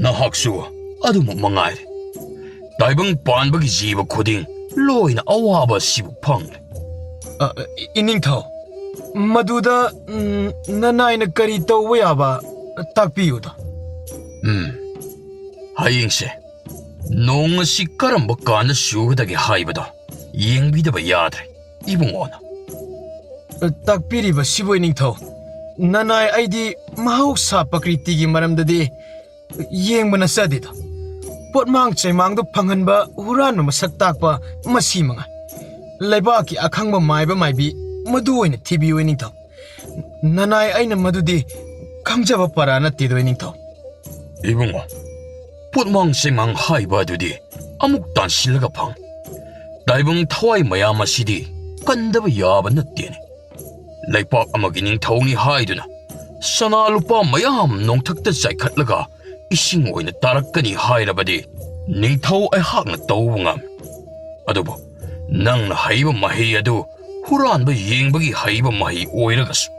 ꯅꯍꯥꯛꯁꯨ ꯑꯗꯨꯃꯛ ꯃꯉꯥꯏꯔꯦ꯫ ꯇꯥꯏꯕꯪ ꯄꯥꯟꯕꯒꯤ ꯖꯤꯕ ꯈꯨꯗꯤꯡ ꯂꯣꯏꯅ ꯑꯋꯥꯕ ꯑꯁꯤꯕꯨ ꯐꯪꯂꯦ꯫ ꯑ, ꯏ-, ꯏꯅꯤꯡꯊꯧ, ꯃꯗꯨꯗ, ꯎꯝ, ꯅꯅꯥꯏꯅ ꯀꯔꯤ ꯇꯧꯕ ꯌꯥꯕ ꯇꯥꯛꯄꯤꯌꯨꯗ꯫ ꯎꯝ, ꯍꯌꯦꯡꯁꯦ ꯅꯣꯡ ꯑꯁꯤ ꯀꯔꯝꯕ ꯀꯥꯟꯗ ꯆꯨꯒꯗꯒꯦ ꯍꯥꯏꯕꯗꯣ ꯌꯦꯡꯕꯤꯗꯕ ꯌꯥꯗ꯭ꯔꯦ, ꯏꯕꯨꯡꯉꯣꯅ꯫ ꯑ, ꯇꯥꯛꯄꯤꯔꯤꯕꯁꯤꯕꯨ ꯏꯅꯤꯡꯊꯧ, ꯅꯅꯥꯏ ꯑꯩꯗꯤ ꯃꯍꯧꯁꯥ ꯄ꯭ꯔꯀ꯭ꯔꯤꯇꯤꯒꯤ ꯃꯔꯝꯗꯗꯤ ꯌꯦꯡꯕ ꯅꯠꯆꯗꯦꯗꯣ꯫ ꯄꯣꯠꯃꯥꯡ ꯆꯩꯃꯥꯡꯗꯣ ꯐꯪꯍꯟꯕ ꯍꯨꯔꯥꯟꯕ ꯃꯁꯛ ꯇꯥꯛꯄ ꯃꯁꯤ ꯃꯉꯥꯏ꯫ ꯂꯩꯕꯥꯛꯀꯤ ꯑꯈꯪꯕ ꯃꯥꯏꯕ ꯃꯥꯏꯕꯤ ꯃꯗꯨ ꯑꯣꯏꯅ ꯊꯤꯕꯤꯌꯨ, ꯏꯅꯤꯡꯊꯧ꯫ ꯅꯅꯥꯏ ꯑꯩꯅ ꯃꯗꯨꯗꯤ ꯈꯪꯖꯕ ꯄꯔꯥ ꯅꯠꯇꯦꯗꯣ, ꯏꯅꯤꯡꯊꯧ꯫ ꯏꯕꯨꯡꯉꯣ, ꯄꯣꯠꯃꯥꯡ ꯆꯩꯃꯥꯡ ꯍꯥꯏꯕ ꯑꯗꯨꯗꯤ ꯑꯃꯨꯛ ꯇꯥꯟꯁꯤꯜꯂꯒ ꯐꯪ꯫ ꯇꯥꯏꯕꯪ ꯊꯋꯥꯏ ꯃꯌꯥꯝ ꯑꯁꯤꯗꯤ ꯀꯟꯗꯕ ꯌꯥꯕ ꯅꯠꯇꯦꯅꯦ꯫ ꯂꯩꯄꯥꯛ ꯑꯃꯒꯤ ꯅꯤꯡꯊꯧꯅꯤ ꯍꯥꯏꯗꯨꯅ ꯁꯅꯥ ꯂꯨꯄꯥ ꯃꯌꯥꯝ ꯅꯣꯡꯊꯛꯇ ꯆꯥꯏꯈꯠꯂꯒ ꯏꯁꯤꯡ ꯑꯣꯏꯅ ꯇꯥꯔꯛꯀꯅꯤ ꯍꯥꯏꯔꯕꯗꯤ ꯅꯤꯡꯊꯧ ꯑꯩꯍꯥꯛꯅ ꯇꯧꯕ ꯉꯝꯃꯤ꯫ ꯑꯗꯨꯕꯨ ꯅꯪꯅ ꯍꯩꯕ ꯃꯍꯩ ꯑꯗꯨ ꯍꯨꯔꯥꯟꯕ ꯌꯦꯡꯕꯒꯤ ꯍꯩꯕ ꯃꯍꯩ ꯑꯣꯏꯔꯒꯁꯨ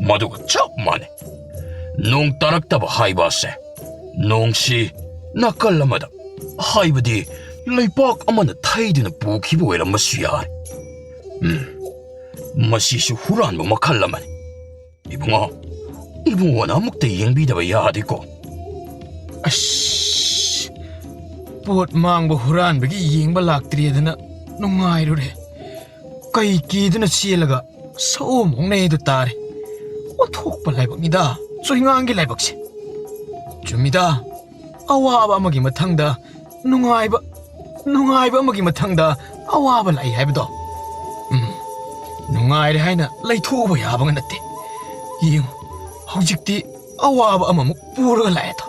ꯃꯗꯨꯒ ꯆꯞ ꯃꯥꯟꯅꯩ꯫ ꯅꯣꯡ ꯇꯥꯔꯛꯇꯕ ꯍꯥꯏꯕ ꯑꯁꯦ ꯅꯣꯡꯁꯤ ꯅꯥꯀꯜ ꯑꯃꯗ, ꯍꯥꯏꯕꯗꯤ ꯂꯩꯄꯥꯛ ꯑꯃꯅ ꯊꯩꯗꯨꯅ ꯄꯨꯈꯤꯕ ꯑꯣꯏꯔꯝꯕꯁꯨ ꯌꯥꯏ꯫ ꯎꯝ, ꯃꯁꯤꯁꯨ ꯍꯨꯔꯥꯟꯕ ꯃꯈꯜ ꯑꯃꯅꯤ꯫ ꯏꯕꯨꯡꯉꯣ, ꯏꯕꯨꯡꯉꯣꯅ ꯑꯃꯨꯛꯇ ꯌꯦꯡꯕꯤꯗꯕ ꯌꯥꯗꯦꯀꯣ꯫ ꯑꯁ, ꯄꯣꯠ ꯃꯥꯡꯕ ꯍꯨꯔꯥꯟꯕꯒꯤ ꯌꯦꯡꯕ ꯂꯥꯛꯇ꯭ꯔꯦꯗꯅ ꯅꯨꯡꯉꯥꯏꯔꯨꯔꯦ꯫ ꯀꯩ ꯀꯤꯗꯨꯅ ꯆꯦꯜꯂꯒ ꯁꯑꯣꯝ ꯑꯃꯨꯛ ꯅꯩꯗꯨ ꯇꯥꯔꯦ꯫ ꯑꯣꯟꯊꯣꯛꯄ ꯂꯥꯏꯕꯛꯅꯤꯗ ꯆꯣꯏꯉꯥꯡꯒꯤ ꯂꯥꯏꯕꯛꯁꯦ꯫ ꯆꯨꯝꯃꯤꯗ, ꯑꯋꯥꯕ ꯑꯃꯒꯤ ꯃꯊꯪꯗ ꯅꯨꯡꯉꯥꯏꯕ, ꯅꯨꯡꯉꯥꯏꯕ ꯑꯃꯒꯤ ꯃꯊꯪꯗ ꯑꯋꯥꯕ ꯂꯥꯛꯏ ꯍꯥꯏꯕꯗꯣ꯫ ꯎꯝ, ꯅꯨꯡꯉꯥꯏꯔꯦ ꯍꯥꯏꯅ ꯂꯩꯊꯣꯛꯎꯕ ꯌꯥꯕꯒ ꯅꯠꯇꯦ꯫ ꯌꯦꯡꯉꯨ, ꯍꯧꯖꯤꯛꯇꯤ ꯑꯋꯥꯕ ꯑꯃꯃꯨꯛ ꯄꯨꯔꯒ ꯂꯥꯛꯑꯦꯗꯣ꯫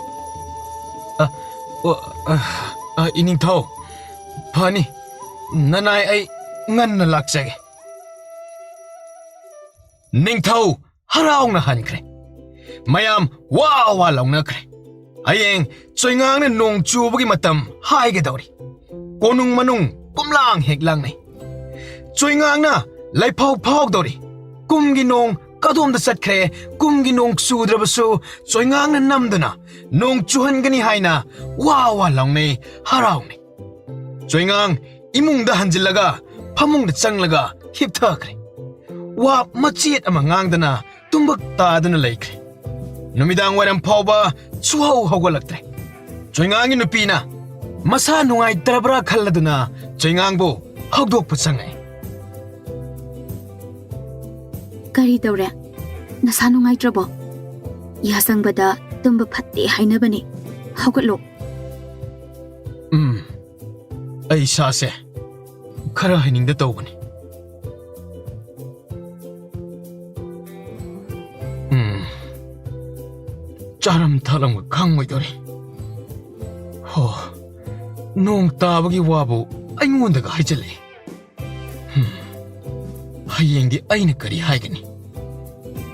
ꯑ, ꯑꯣ, ꯑ, ꯑ, ꯏꯅꯤꯡꯊꯧ, ꯐꯅꯤ, ꯅꯅꯥꯏ ꯑꯩ ꯉꯟꯅ ꯂꯥꯛꯆꯒꯦ꯫ ꯅꯤꯡꯊꯧ ꯍꯔꯥꯎꯅ ꯍꯟꯈ꯭ꯔꯦ꯫ ꯃꯌꯥꯝ ꯋꯥ ꯋꯥ ꯂꯥꯎꯅꯈ꯭ꯔꯦ꯫ ꯍꯌꯦꯡ ꯆꯣꯏꯉꯥꯡꯅ ꯅꯣꯡ ꯆꯨꯕꯒꯤ ꯃꯇꯝ ꯍꯥꯏꯒꯗꯧꯔꯤ꯫ ꯀꯣꯅꯨꯡ ꯃꯅꯨꯡ ꯀꯨꯝꯂꯥꯡ ꯍꯦꯛ ꯂꯥꯡꯅꯩ꯫ ꯆꯣꯏꯉꯥꯡꯅ ꯂꯩꯐꯥꯎ ꯐꯥꯎꯗꯧꯔꯤ꯫ ꯀꯨꯝꯒꯤ ꯅꯣꯡ ꯀꯗꯣꯝꯗ ꯆꯠꯈ꯭ꯔꯦ? ꯀꯨꯝꯒꯤ ꯅꯣꯡ ꯆꯨꯗ꯭ꯔꯕꯁꯨ ꯆꯣꯏꯉꯥꯡꯅ ꯅꯝꯗꯨꯅ ꯅꯣꯡ ꯆꯨꯍꯟꯒꯅꯤ ꯍꯥꯏꯅ ꯋꯥ ꯋꯥ ꯂꯥꯎꯅꯩ, ꯍꯔꯥꯎꯅꯩ꯫ ꯆꯣꯏꯉꯥꯡ ꯏꯃꯨꯡꯗ ꯍꯟꯖꯤꯜꯂꯒ ꯐꯃꯨꯡꯗ ꯆꯪꯂꯒ ꯍꯤꯞꯊꯈ꯭ꯔꯦ꯫ ꯋꯥ ꯃꯆꯦꯠ ꯑꯃ ꯉꯥꯡꯗꯅ ꯇꯨꯝꯕꯛ ꯇꯥꯗꯨꯅ ꯂꯩꯈ꯭ꯔꯦ꯫ ꯅꯨꯃꯤꯗꯥꯡ ꯋꯥꯏꯔꯝ ꯐꯥꯎꯕ ꯁꯨꯍꯧ ꯍꯧꯒꯠꯂꯛꯇ꯭ꯔꯦ꯫ ꯆꯣꯏꯉꯥꯡꯒꯤ ꯅꯨꯄꯤꯅ ꯃꯁꯥ ꯅꯨꯡꯉꯥꯏꯇ꯭ꯔꯕ꯭ꯔꯥ ꯈꯜꯂꯗꯨꯅ ꯆꯣꯏꯉꯥꯡꯕꯨ ꯍꯧꯗꯣꯛꯄ ꯆꯪꯉꯛꯏ꯫ ꯀꯔꯤ ꯇꯧꯔꯦ? ꯅꯁꯥ ꯅꯨꯡꯉꯥꯏꯇ꯭ꯔꯕꯣ? ꯌꯥꯁꯪꯕꯗ ꯇꯨꯝꯕ ꯐꯠꯇꯦ ꯍꯥꯏꯅꯕꯅꯦ꯫ ꯍꯧꯒꯠꯂꯣ꯫ ꯎꯝ, ꯑꯩ ꯏꯁꯥꯁꯦ ꯈꯔ ꯍꯩꯅꯤꯡꯗ ꯇꯧꯕꯅꯤ꯫ ꯎꯝ, ꯆꯥꯔꯝ ꯊꯛꯂꯝꯒ ꯈꯪꯉꯣꯏꯗꯧꯔꯤ꯫ ꯍꯣ, ꯅꯣꯡ ꯇꯥꯕꯒꯤ ꯋꯥꯕꯨ ꯑꯩꯉꯣꯟꯗꯒ ꯍꯥꯏꯖꯜꯂꯛꯏ꯫ ꯍꯝ, ꯍꯌꯦꯡꯗꯤ ꯑꯩꯅ ꯀꯔꯤ ꯍꯥꯏꯒꯅꯤ?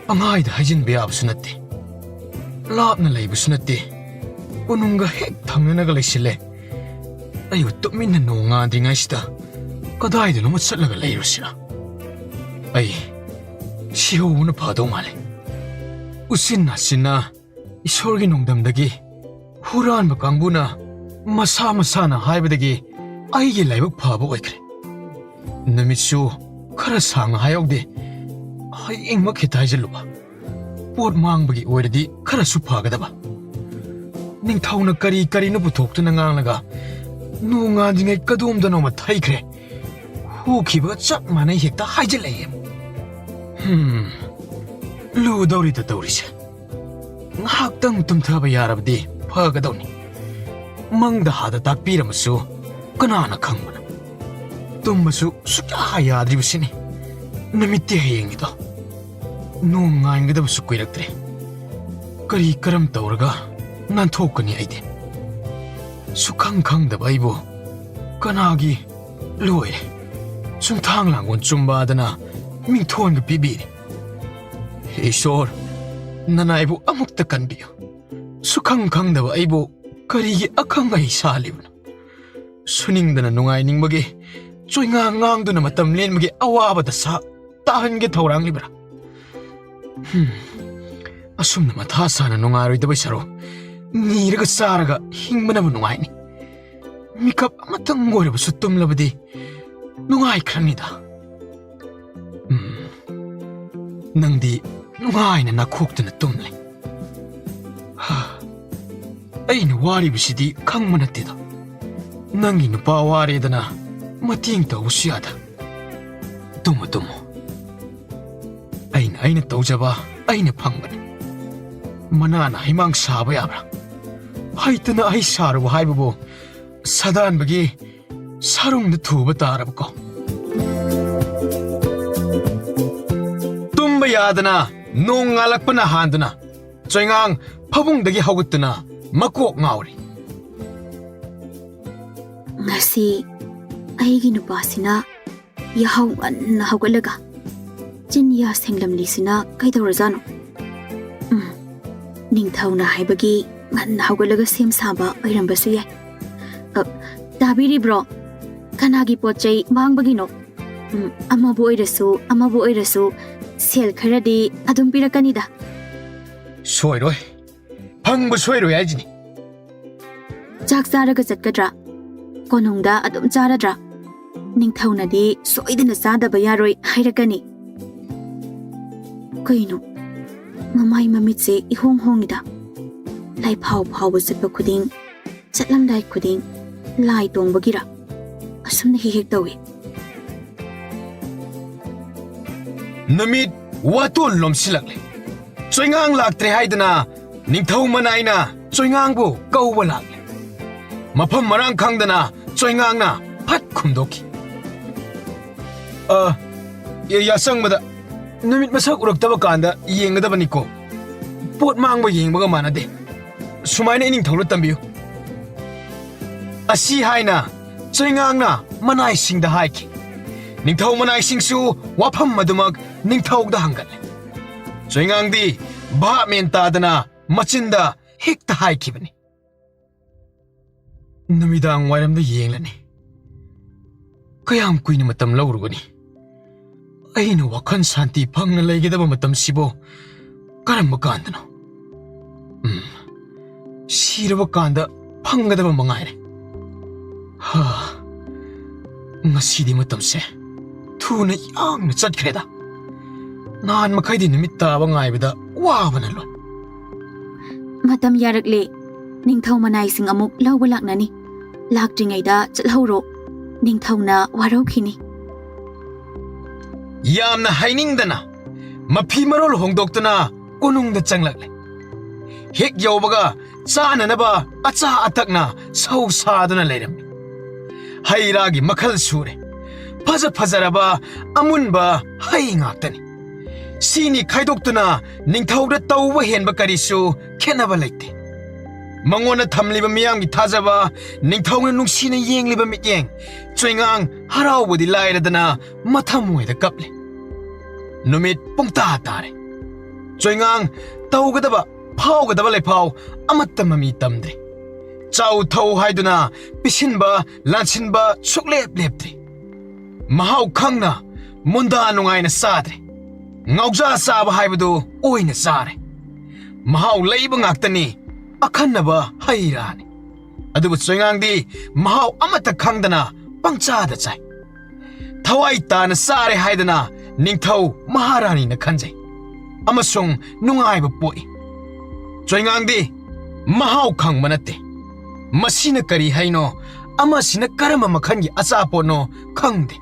ꯄꯪꯍꯥꯏꯗ ꯍꯥꯏꯖꯤꯟꯕ ꯌꯥꯕꯁꯨ ꯅꯠꯇꯦ, ꯂꯥꯞꯅ ꯂꯩꯕꯁꯨ ꯅꯠꯇꯦ꯫ ꯀꯣꯅꯨꯡꯒ ꯍꯦꯛ ꯊꯪꯅꯅꯒ ꯂꯩꯁꯤꯜꯂꯦ꯫ ꯑꯩꯕꯨ ꯇꯨꯃꯤꯟꯅ ꯅꯣꯡ ꯉꯥꯟꯗ꯭ꯔꯤꯉꯩꯁꯤꯗ ꯀꯗꯥꯏꯗꯅꯣꯃ ꯆꯠꯂꯒ ꯂꯩꯔꯨꯁꯤꯔꯥ? ꯑꯩ ꯁꯤꯍꯧꯕꯅ ꯐꯗꯧ ꯃꯥꯜꯂꯦ꯫ ꯎꯆꯤꯟ ꯅꯥꯆꯤꯟꯅ ꯏꯁꯣꯔꯒꯤ ꯅꯣꯡꯗꯝꯗꯒꯤ ꯍꯨꯔꯥꯟꯕ ꯀꯥꯡꯕꯨꯅ ꯃꯁꯥ ꯃꯁꯥꯅ ꯍꯥꯏꯕꯗꯒꯤ ꯑꯩꯒꯤ ꯂꯥꯏꯕꯛ ꯐꯕ ꯑꯣꯏꯈ꯭ꯔꯦ꯫ ꯅꯨꯃꯤꯠꯁꯨ ꯈꯔ ꯁꯥꯡꯅ ꯍꯥꯏꯍꯧꯗꯦ꯫ ꯍꯌꯦꯡꯃꯛ ꯍꯦꯛꯇ ꯍꯥꯏꯖꯜꯂꯨꯕ꯫ ꯄꯣꯠ ꯃꯥꯡꯕꯒꯤ ꯑꯣꯏꯔꯗꯤ ꯈꯔꯁꯨ ꯐꯒꯗꯕ꯫ ꯅꯤꯡꯊꯧꯅ ꯀꯔꯤ ꯀꯔꯤꯅꯣ ꯄꯨꯊꯣꯛꯇꯨꯅ ꯉꯥꯡꯂꯒ ꯅꯣꯡꯉꯥꯟꯗ꯭ꯔꯤꯉꯩ ꯀꯗꯣꯝꯗꯅꯣꯃ ꯊꯩꯈ꯭ꯔꯦ꯫ ꯍꯨꯈꯤꯕꯒ ꯆꯞ ꯃꯥꯟꯅꯩ ꯍꯦꯛꯇ ꯍꯥꯏꯖꯤꯜꯂꯛꯑꯦ꯫ ꯍꯝ, ꯂꯨꯗꯧꯔꯤꯗ ꯇꯧꯔꯤꯁꯦ꯫ ꯉꯥꯏꯍꯥꯛꯇꯪ ꯇꯨꯝꯊꯕ ꯌꯥꯔꯕꯗꯤ ꯐꯒꯗꯧꯅꯤ꯫ ꯃꯪꯗ ꯍꯥꯗ ꯇꯥꯛꯄꯤꯔꯝꯃꯁꯨ ꯀꯅꯥꯅ ꯈꯪꯕꯅꯣ? ꯇꯨꯝꯕꯁꯨ ꯁꯨꯛꯌꯥ ꯌꯥꯗ꯭ꯔꯤꯕꯁꯤꯅꯤ꯫ ꯅꯨꯃꯤꯠꯇꯤ ꯍꯌꯦꯡꯅꯤꯗꯣ꯫ ꯅꯣꯡ ꯉꯥꯟꯒꯗꯕꯁꯨ ꯀꯨꯏꯔꯛꯇ꯭ꯔꯦ꯫ ꯀꯔꯤ ꯀꯔꯝ ꯇꯧꯔꯒ ꯅꯥꯟꯊꯣꯛꯀꯅꯤ ꯑꯩꯗꯤ? ꯁꯨꯈꯪ ꯈꯪꯗꯕ ꯑꯩꯕꯨ ꯀꯅꯥꯒꯤ ꯂꯣꯏꯔꯦ꯫ ꯁꯨꯝꯊꯥꯡ ꯂꯥꯡꯒꯣꯜ ꯆꯨꯝꯕꯥꯗꯅ ꯃꯤꯡꯊꯣꯟꯒ ꯄꯤꯕꯤꯔꯦ꯫ ꯍꯦ ꯏꯁꯣꯔ, ꯅꯅꯥꯏꯕꯨ ꯑꯃꯨꯛꯇ ꯀꯟꯕꯤꯌꯨ꯫ ꯁꯨꯈꯪ ꯈꯪꯗꯕ ꯑꯩꯕꯨ ꯀꯔꯤꯒꯤ ꯑꯈꯪ ꯑꯍꯩ ꯁꯥꯍꯜꯂꯤꯕꯅꯣ? ꯁꯨꯅꯤꯡꯗꯅ ꯅꯨꯡꯉꯥꯏꯅꯤꯡꯕꯒꯤ ꯆꯣꯏꯉꯥꯡ ꯉꯥꯡꯗꯨꯅ ꯃꯇꯝ ꯂꯦꯟꯕꯒꯤ ꯑꯋꯥꯕ ꯗꯁꯥ ꯇꯥꯍꯟꯒꯦ ꯊꯧꯔꯥꯡꯂꯤꯕ꯭ꯔꯥ? ꯍꯝ, ꯑꯁꯨꯝꯅ ꯃꯊꯥ ꯁꯥꯅ ꯅꯨꯡꯉꯥꯏꯔꯣꯏꯗꯕꯩ ꯁꯔꯨꯛ ꯅꯤꯔꯒ ꯆꯥꯔꯒ ꯍꯤꯡꯕꯅꯕꯨ ꯅꯨꯡꯉꯥꯏꯅꯤ꯫ ꯃꯤꯀꯞ ꯑꯃꯇꯪ ꯑꯣꯏꯔꯕꯁꯨ ꯇꯨꯝꯂꯕꯗꯤ ꯅꯨꯡꯉꯥꯏꯈ꯭ꯔꯅꯤꯗ꯫ ꯎꯝ, ꯅꯪꯗꯤ ꯅꯨꯡꯉꯥꯏꯅ ꯅꯥꯈꯣꯛꯇꯨꯅ ꯇꯨꯝꯂꯦ꯫ ꯍꯥ, ꯑꯩꯅ ꯋꯥꯔꯤꯕꯁꯤꯗꯤ ꯈꯪꯕ ꯅꯠꯇꯦꯗ꯫ ꯅꯪꯒꯤ ꯅꯨꯄꯥ ꯋꯥꯔꯦꯗꯅ ꯃꯇꯦꯡ ꯇꯧꯕꯁꯨ ꯌꯥꯗ꯫ Tamu, Tamu. ꯑꯩꯅ, ꯑꯩꯅ ꯇꯧꯖꯕ ꯑꯩꯅ ꯐꯪꯕꯅꯤ꯫ ꯃꯅꯥꯅ ꯍꯩꯃꯥꯡ ꯁꯥꯕ ꯌꯥꯕ꯭ꯔꯥ? ꯐꯩꯇꯅ ꯑꯩ ꯁꯥꯔꯨꯕ ꯍꯥꯏꯕꯕꯨ ꯁꯥꯗꯥꯟꯕꯒꯤ ꯁꯔꯨꯡꯗ ꯊꯨꯕ ꯇꯥꯔꯕꯀꯣ꯫ ꯇꯨꯝꯕ ꯌꯥꯗꯅ ꯅꯣꯡ ꯉꯥꯜꯂꯛꯄꯅ ꯍꯥꯟꯗꯨꯅ ꯆꯣꯏꯉꯥꯡ ꯐꯃꯨꯡꯗꯒꯤ ꯍꯧꯒꯠꯇꯨꯅ ꯃꯀꯣꯛ ꯉꯥꯎꯔꯤ꯫ ꯉꯁꯤ ꯑꯩꯒꯤ ꯅꯨꯄꯥꯁꯤꯅ ꯌꯥꯍꯧ ꯉꯟꯅ ꯍꯧꯒꯠꯂꯒ ꯆꯤꯟꯌꯥ ꯁꯦꯡꯂꯝꯂꯤꯁꯤꯅ ꯀꯩꯗꯧꯔꯖꯥꯠꯅꯣ? ꯎꯝ, ꯅꯤꯡꯊꯧꯅ ꯍꯥꯏꯕꯒꯤ ꯉꯟꯅ ꯍꯧꯒꯠꯂꯒ ꯁꯦꯝ ꯁꯥꯕ ꯑꯣꯏꯔꯝꯕꯁꯨ ꯌꯥꯏ꯫ ꯑ, ꯇꯥꯕꯤꯔꯤꯕ꯭ꯔꯣ? ꯀꯅꯥꯒꯤ ꯄꯣꯠ ꯆꯩ ꯃꯥꯡꯕꯒꯤꯅꯣ? ꯎꯝ, ꯑꯃꯕꯨ ꯑꯣꯏꯔꯁꯨ, ꯑꯃꯕꯨ ꯑꯣꯏꯔꯁꯨ, ꯁꯦꯜ ꯈꯔꯗꯤ ꯑꯗꯨꯝ ꯄꯤꯔꯛꯀꯅꯤꯗ꯫ ꯁꯣꯏꯔꯣꯏ꯫ ꯐꯪꯕ ꯁꯣꯏꯔꯣꯏ ꯍꯥꯏꯁꯤꯅꯤ꯫ ꯆꯥꯛ ꯆꯥꯔꯒ ꯆꯠꯀꯗ꯭ꯔꯥ? ꯀꯣꯅꯨꯡꯗ ꯑꯗꯨꯝ ꯆꯥꯔꯗ꯭ꯔꯥ? ꯅꯤꯡꯊꯧꯅꯗꯤ ꯁꯣꯏꯗꯅ ꯆꯥꯗꯕ ꯌꯥꯔꯣꯏ ꯍꯥꯏꯔꯛꯀꯅꯤ꯫ ꯀꯩꯅꯣ? ꯃꯃꯥꯏ ꯃꯃꯤꯠꯁꯦ ꯏꯍꯣꯡ ꯍꯣꯡꯉꯤꯗ꯫ ꯂꯥꯏꯐꯥꯎ ꯐꯥꯎꯕ ꯆꯠꯄ ꯈꯨꯗꯤꯡ, ꯆꯠꯂꯝꯗꯥꯏ ꯈꯨꯗꯤꯡ ꯂꯥꯏ ꯇꯣꯡꯕꯒꯤꯔ? ꯑꯁꯨꯝꯅ ꯍꯦꯛ ꯍꯦꯛ ꯇꯧꯏ꯫ ꯅꯨꯃꯤꯠ ꯋꯥꯇꯣꯟ ꯂꯣꯝꯁꯤꯜꯂꯛꯂꯦ꯫ ꯆꯣꯏꯉꯥꯡ ꯂꯥꯛꯇ꯭ꯔꯦ ꯍꯥꯏꯗꯅ ꯅꯤꯡꯊꯧ ꯃꯅꯥꯏꯅ ꯆꯣꯏꯉꯥꯡꯕꯨ ꯀꯧꯕ ꯂꯥꯛꯂꯦ꯫ ꯃꯐꯝ ꯃꯔꯥꯡ ꯈꯪꯗꯅ ꯆꯣꯏꯉꯥꯡꯅ ꯐꯠ ꯈꯨꯝꯗꯣꯛꯈꯤ꯫ "ꯑ, ꯌꯥ-, ꯌꯥꯆꯪꯕꯗ ꯅꯨꯃꯤꯠ ꯃꯁꯛ ꯎꯔꯛꯇꯕ ꯀꯥꯟꯗ ꯌꯦꯡꯒꯗꯕꯅꯤꯀꯣ꯫ ꯄꯣꯠ ꯃꯥꯡꯕ ꯌꯦꯡꯕꯒ ꯃꯥꯟꯅꯗꯦ꯫ ꯁꯨꯃꯥꯏꯅ ꯏꯅꯤꯡꯊꯧꯗ ꯇꯝꯕꯤꯌꯨ"꯫ ꯑꯁꯤ ꯍꯥꯏꯅ ꯆꯣꯏꯉꯥꯡꯅ ꯃꯅꯥꯏꯁꯤꯡꯗ ꯍꯥꯏꯈꯤ꯫ ꯅꯤꯡꯊꯧ ꯃꯅꯥꯏꯁꯤꯡꯁꯨ ꯋꯥꯐꯝ ꯑꯗꯨꯃꯛ ꯅꯤꯡꯊꯧꯗ ꯍꯪꯒꯠꯂꯦ꯫ ꯆꯣꯏꯉꯥꯡꯗꯤ ꯚꯥꯞ ꯃꯦꯟ ꯇꯥꯗꯅ ꯃꯆꯤꯟꯗ ꯍꯦꯛꯇ ꯍꯥꯏꯈꯤꯕꯅꯤ꯫ "ꯅꯨꯃꯤꯗꯥꯡ ꯋꯥꯏꯔꯝꯗ ꯌꯦꯡꯂꯅꯤ꯫ ꯀꯌꯥꯝ ꯀꯨꯏꯅ ꯃꯇꯝ ꯂꯧꯔꯨꯒꯅꯤ? ꯑꯩꯅ ꯋꯥꯈꯜ ꯁꯥꯟꯇꯤ ꯐꯪꯅ ꯂꯩꯒꯗꯕ ꯃꯇꯝꯁꯤꯕꯨ ꯀꯔꯝꯕ ꯀꯥꯟꯗꯅꯣ? ꯎꯝ, ꯁꯤꯔꯕ ꯀꯥꯟꯗ ꯐꯪꯒꯗꯕ ꯃꯉꯥꯏꯔꯦ꯫ ꯍꯥ, ꯉꯁꯤꯗꯤ ꯃꯇꯝꯁꯦ ꯊꯨꯅ ꯌꯥꯡꯅ ꯆꯠꯈ꯭ꯔꯦꯗ꯫ ꯅꯍꯥꯟ ꯃꯈꯩꯗꯤ ꯅꯨꯃꯤꯠ ꯇꯥꯕ ꯉꯥꯏꯕꯗ ꯋꯥꯕꯅ ꯂꯣꯏ"꯫ ꯃꯇꯝ ꯌꯥꯔꯛꯂꯦ꯫ ꯅꯤꯡꯊꯧ ꯃꯅꯥꯏꯁꯤꯡ ꯑꯃꯨꯛ ꯂꯧꯕ ꯂꯥꯛꯅꯅꯤ꯫ ꯂꯥꯛꯇ꯭ꯔꯤꯉꯩꯗ ꯆꯠꯍꯧꯔꯣ꯫ ꯅꯤꯡꯊꯧꯅ ꯋꯥꯔꯧꯈꯤꯅꯤ꯫ ꯌꯥꯝꯅ ꯍꯥꯏꯅꯤꯡꯗꯅ ꯃꯐꯤ ꯃꯔꯣꯜ ꯍꯣꯡꯗꯣꯛꯇꯨꯅ ꯀꯣꯅꯨꯡꯗ ꯆꯪꯂꯛꯂꯦ꯫ ꯍꯦꯛ ꯌꯧꯕꯒ ꯆꯥꯅꯅꯕ ꯑꯆꯥ ꯑꯊꯛꯅ ꯁꯧ ꯁꯥꯗꯨꯅ ꯂꯩꯔꯝꯃꯤ꯫ ꯍꯩ ꯔꯥꯒꯤ ꯃꯈꯜ ꯁꯨꯔꯦ꯫ ꯐꯖ ꯐꯖꯔꯕ ꯑꯃꯨꯟꯕ ꯍꯩ ꯉꯥꯛꯇꯅꯤ꯫ ꯁꯤꯅꯤ ꯈꯥꯏꯗꯣꯛꯇꯨꯅ ꯅꯤꯡꯊꯧꯗ ꯇꯧꯕ ꯍꯦꯟꯕ ꯀꯔꯤꯁꯨ ꯈꯦꯠꯅꯕ ꯂꯩꯇꯦ꯫ ꯃꯉꯣꯟꯗ ꯊꯝꯂꯤꯕ ꯃꯤꯌꯥꯝꯒꯤ ꯊꯥꯖꯕ, ꯅꯤꯡꯊꯧꯅ ꯅꯨꯡꯁꯤꯅ ꯌꯦꯡꯂꯤꯕ ꯃꯤꯠꯌꯦꯡ, ꯆꯣꯏꯉꯥꯡ ꯍꯔꯥꯎꯕꯗꯤ ꯂꯥꯏꯔꯗꯅ ꯃꯊꯃꯣꯏꯗ ꯀꯞꯂꯤ꯫ ꯅꯨꯃꯤꯠ ꯄꯨꯡꯇꯥ ꯇꯥꯔꯦ꯫ ꯆꯣꯏꯉꯥꯡ ꯇꯧꯒꯗꯕ, ꯐꯥꯎꯒꯗꯕ ꯂꯩꯐꯥꯎ ꯑꯃꯠꯇ ꯃꯃꯤ ꯇꯝꯗ꯭ꯔꯦ꯫ ꯆꯥꯎ ꯊꯧ ꯍꯥꯏꯗꯨꯅ ꯄꯤꯁꯤꯟꯕ, ꯂꯥꯟꯁꯤꯟꯕ ꯁꯨꯛꯂꯦꯞ ꯂꯦꯞꯇ꯭ꯔꯤ꯫ ꯃꯍꯥꯎ ꯈꯪꯅ ꯃꯨꯟꯗꯥ ꯅꯨꯡꯉꯥꯏꯅ ꯆꯥꯗ꯭ꯔꯦ꯫ ꯉꯥꯎꯖꯥ ꯆꯥꯕ ꯍꯥꯏꯕꯗꯨ ꯑꯣꯏꯅ ꯆꯥꯔꯦ꯫ ꯃꯍꯥꯎ ꯂꯩꯕ ꯉꯥꯛꯇꯅꯤ, ꯑꯈꯟꯅꯕ ꯍꯩ ꯔꯥꯅꯤ꯫ ꯑꯗꯨꯕꯨ ꯆꯣꯏꯉꯥꯡꯗꯤ ꯃꯍꯥꯎ ꯑꯃꯠꯇ ꯈꯪꯗꯅ ꯄꯪꯆꯥꯗ ꯆꯥꯏ꯫ ꯊꯋꯥꯏ ꯇꯥꯅ ꯆꯥꯔꯦ ꯍꯥꯏꯗꯅ ꯅꯤꯡꯊꯧ ꯃꯍꯥꯔꯥꯅꯤꯅ ꯈꯟꯖꯩ ꯑꯃꯁꯨꯡ ꯅꯨꯡꯉꯥꯏꯕ ꯄꯣꯛꯏ꯫ ꯆꯣꯏꯉꯥꯡꯗꯤ ꯃꯍꯥꯎ ꯈꯪꯕ ꯅꯠꯇꯦ꯫ ꯃꯁꯤꯅ ꯀꯔꯤ ꯍꯩꯅꯣ, ꯑꯃꯁꯤꯅ ꯀꯔꯝꯕ ꯃꯈꯜꯒꯤ ꯑꯆꯥꯄꯣꯠꯅꯣ ꯈꯪꯗꯦ꯫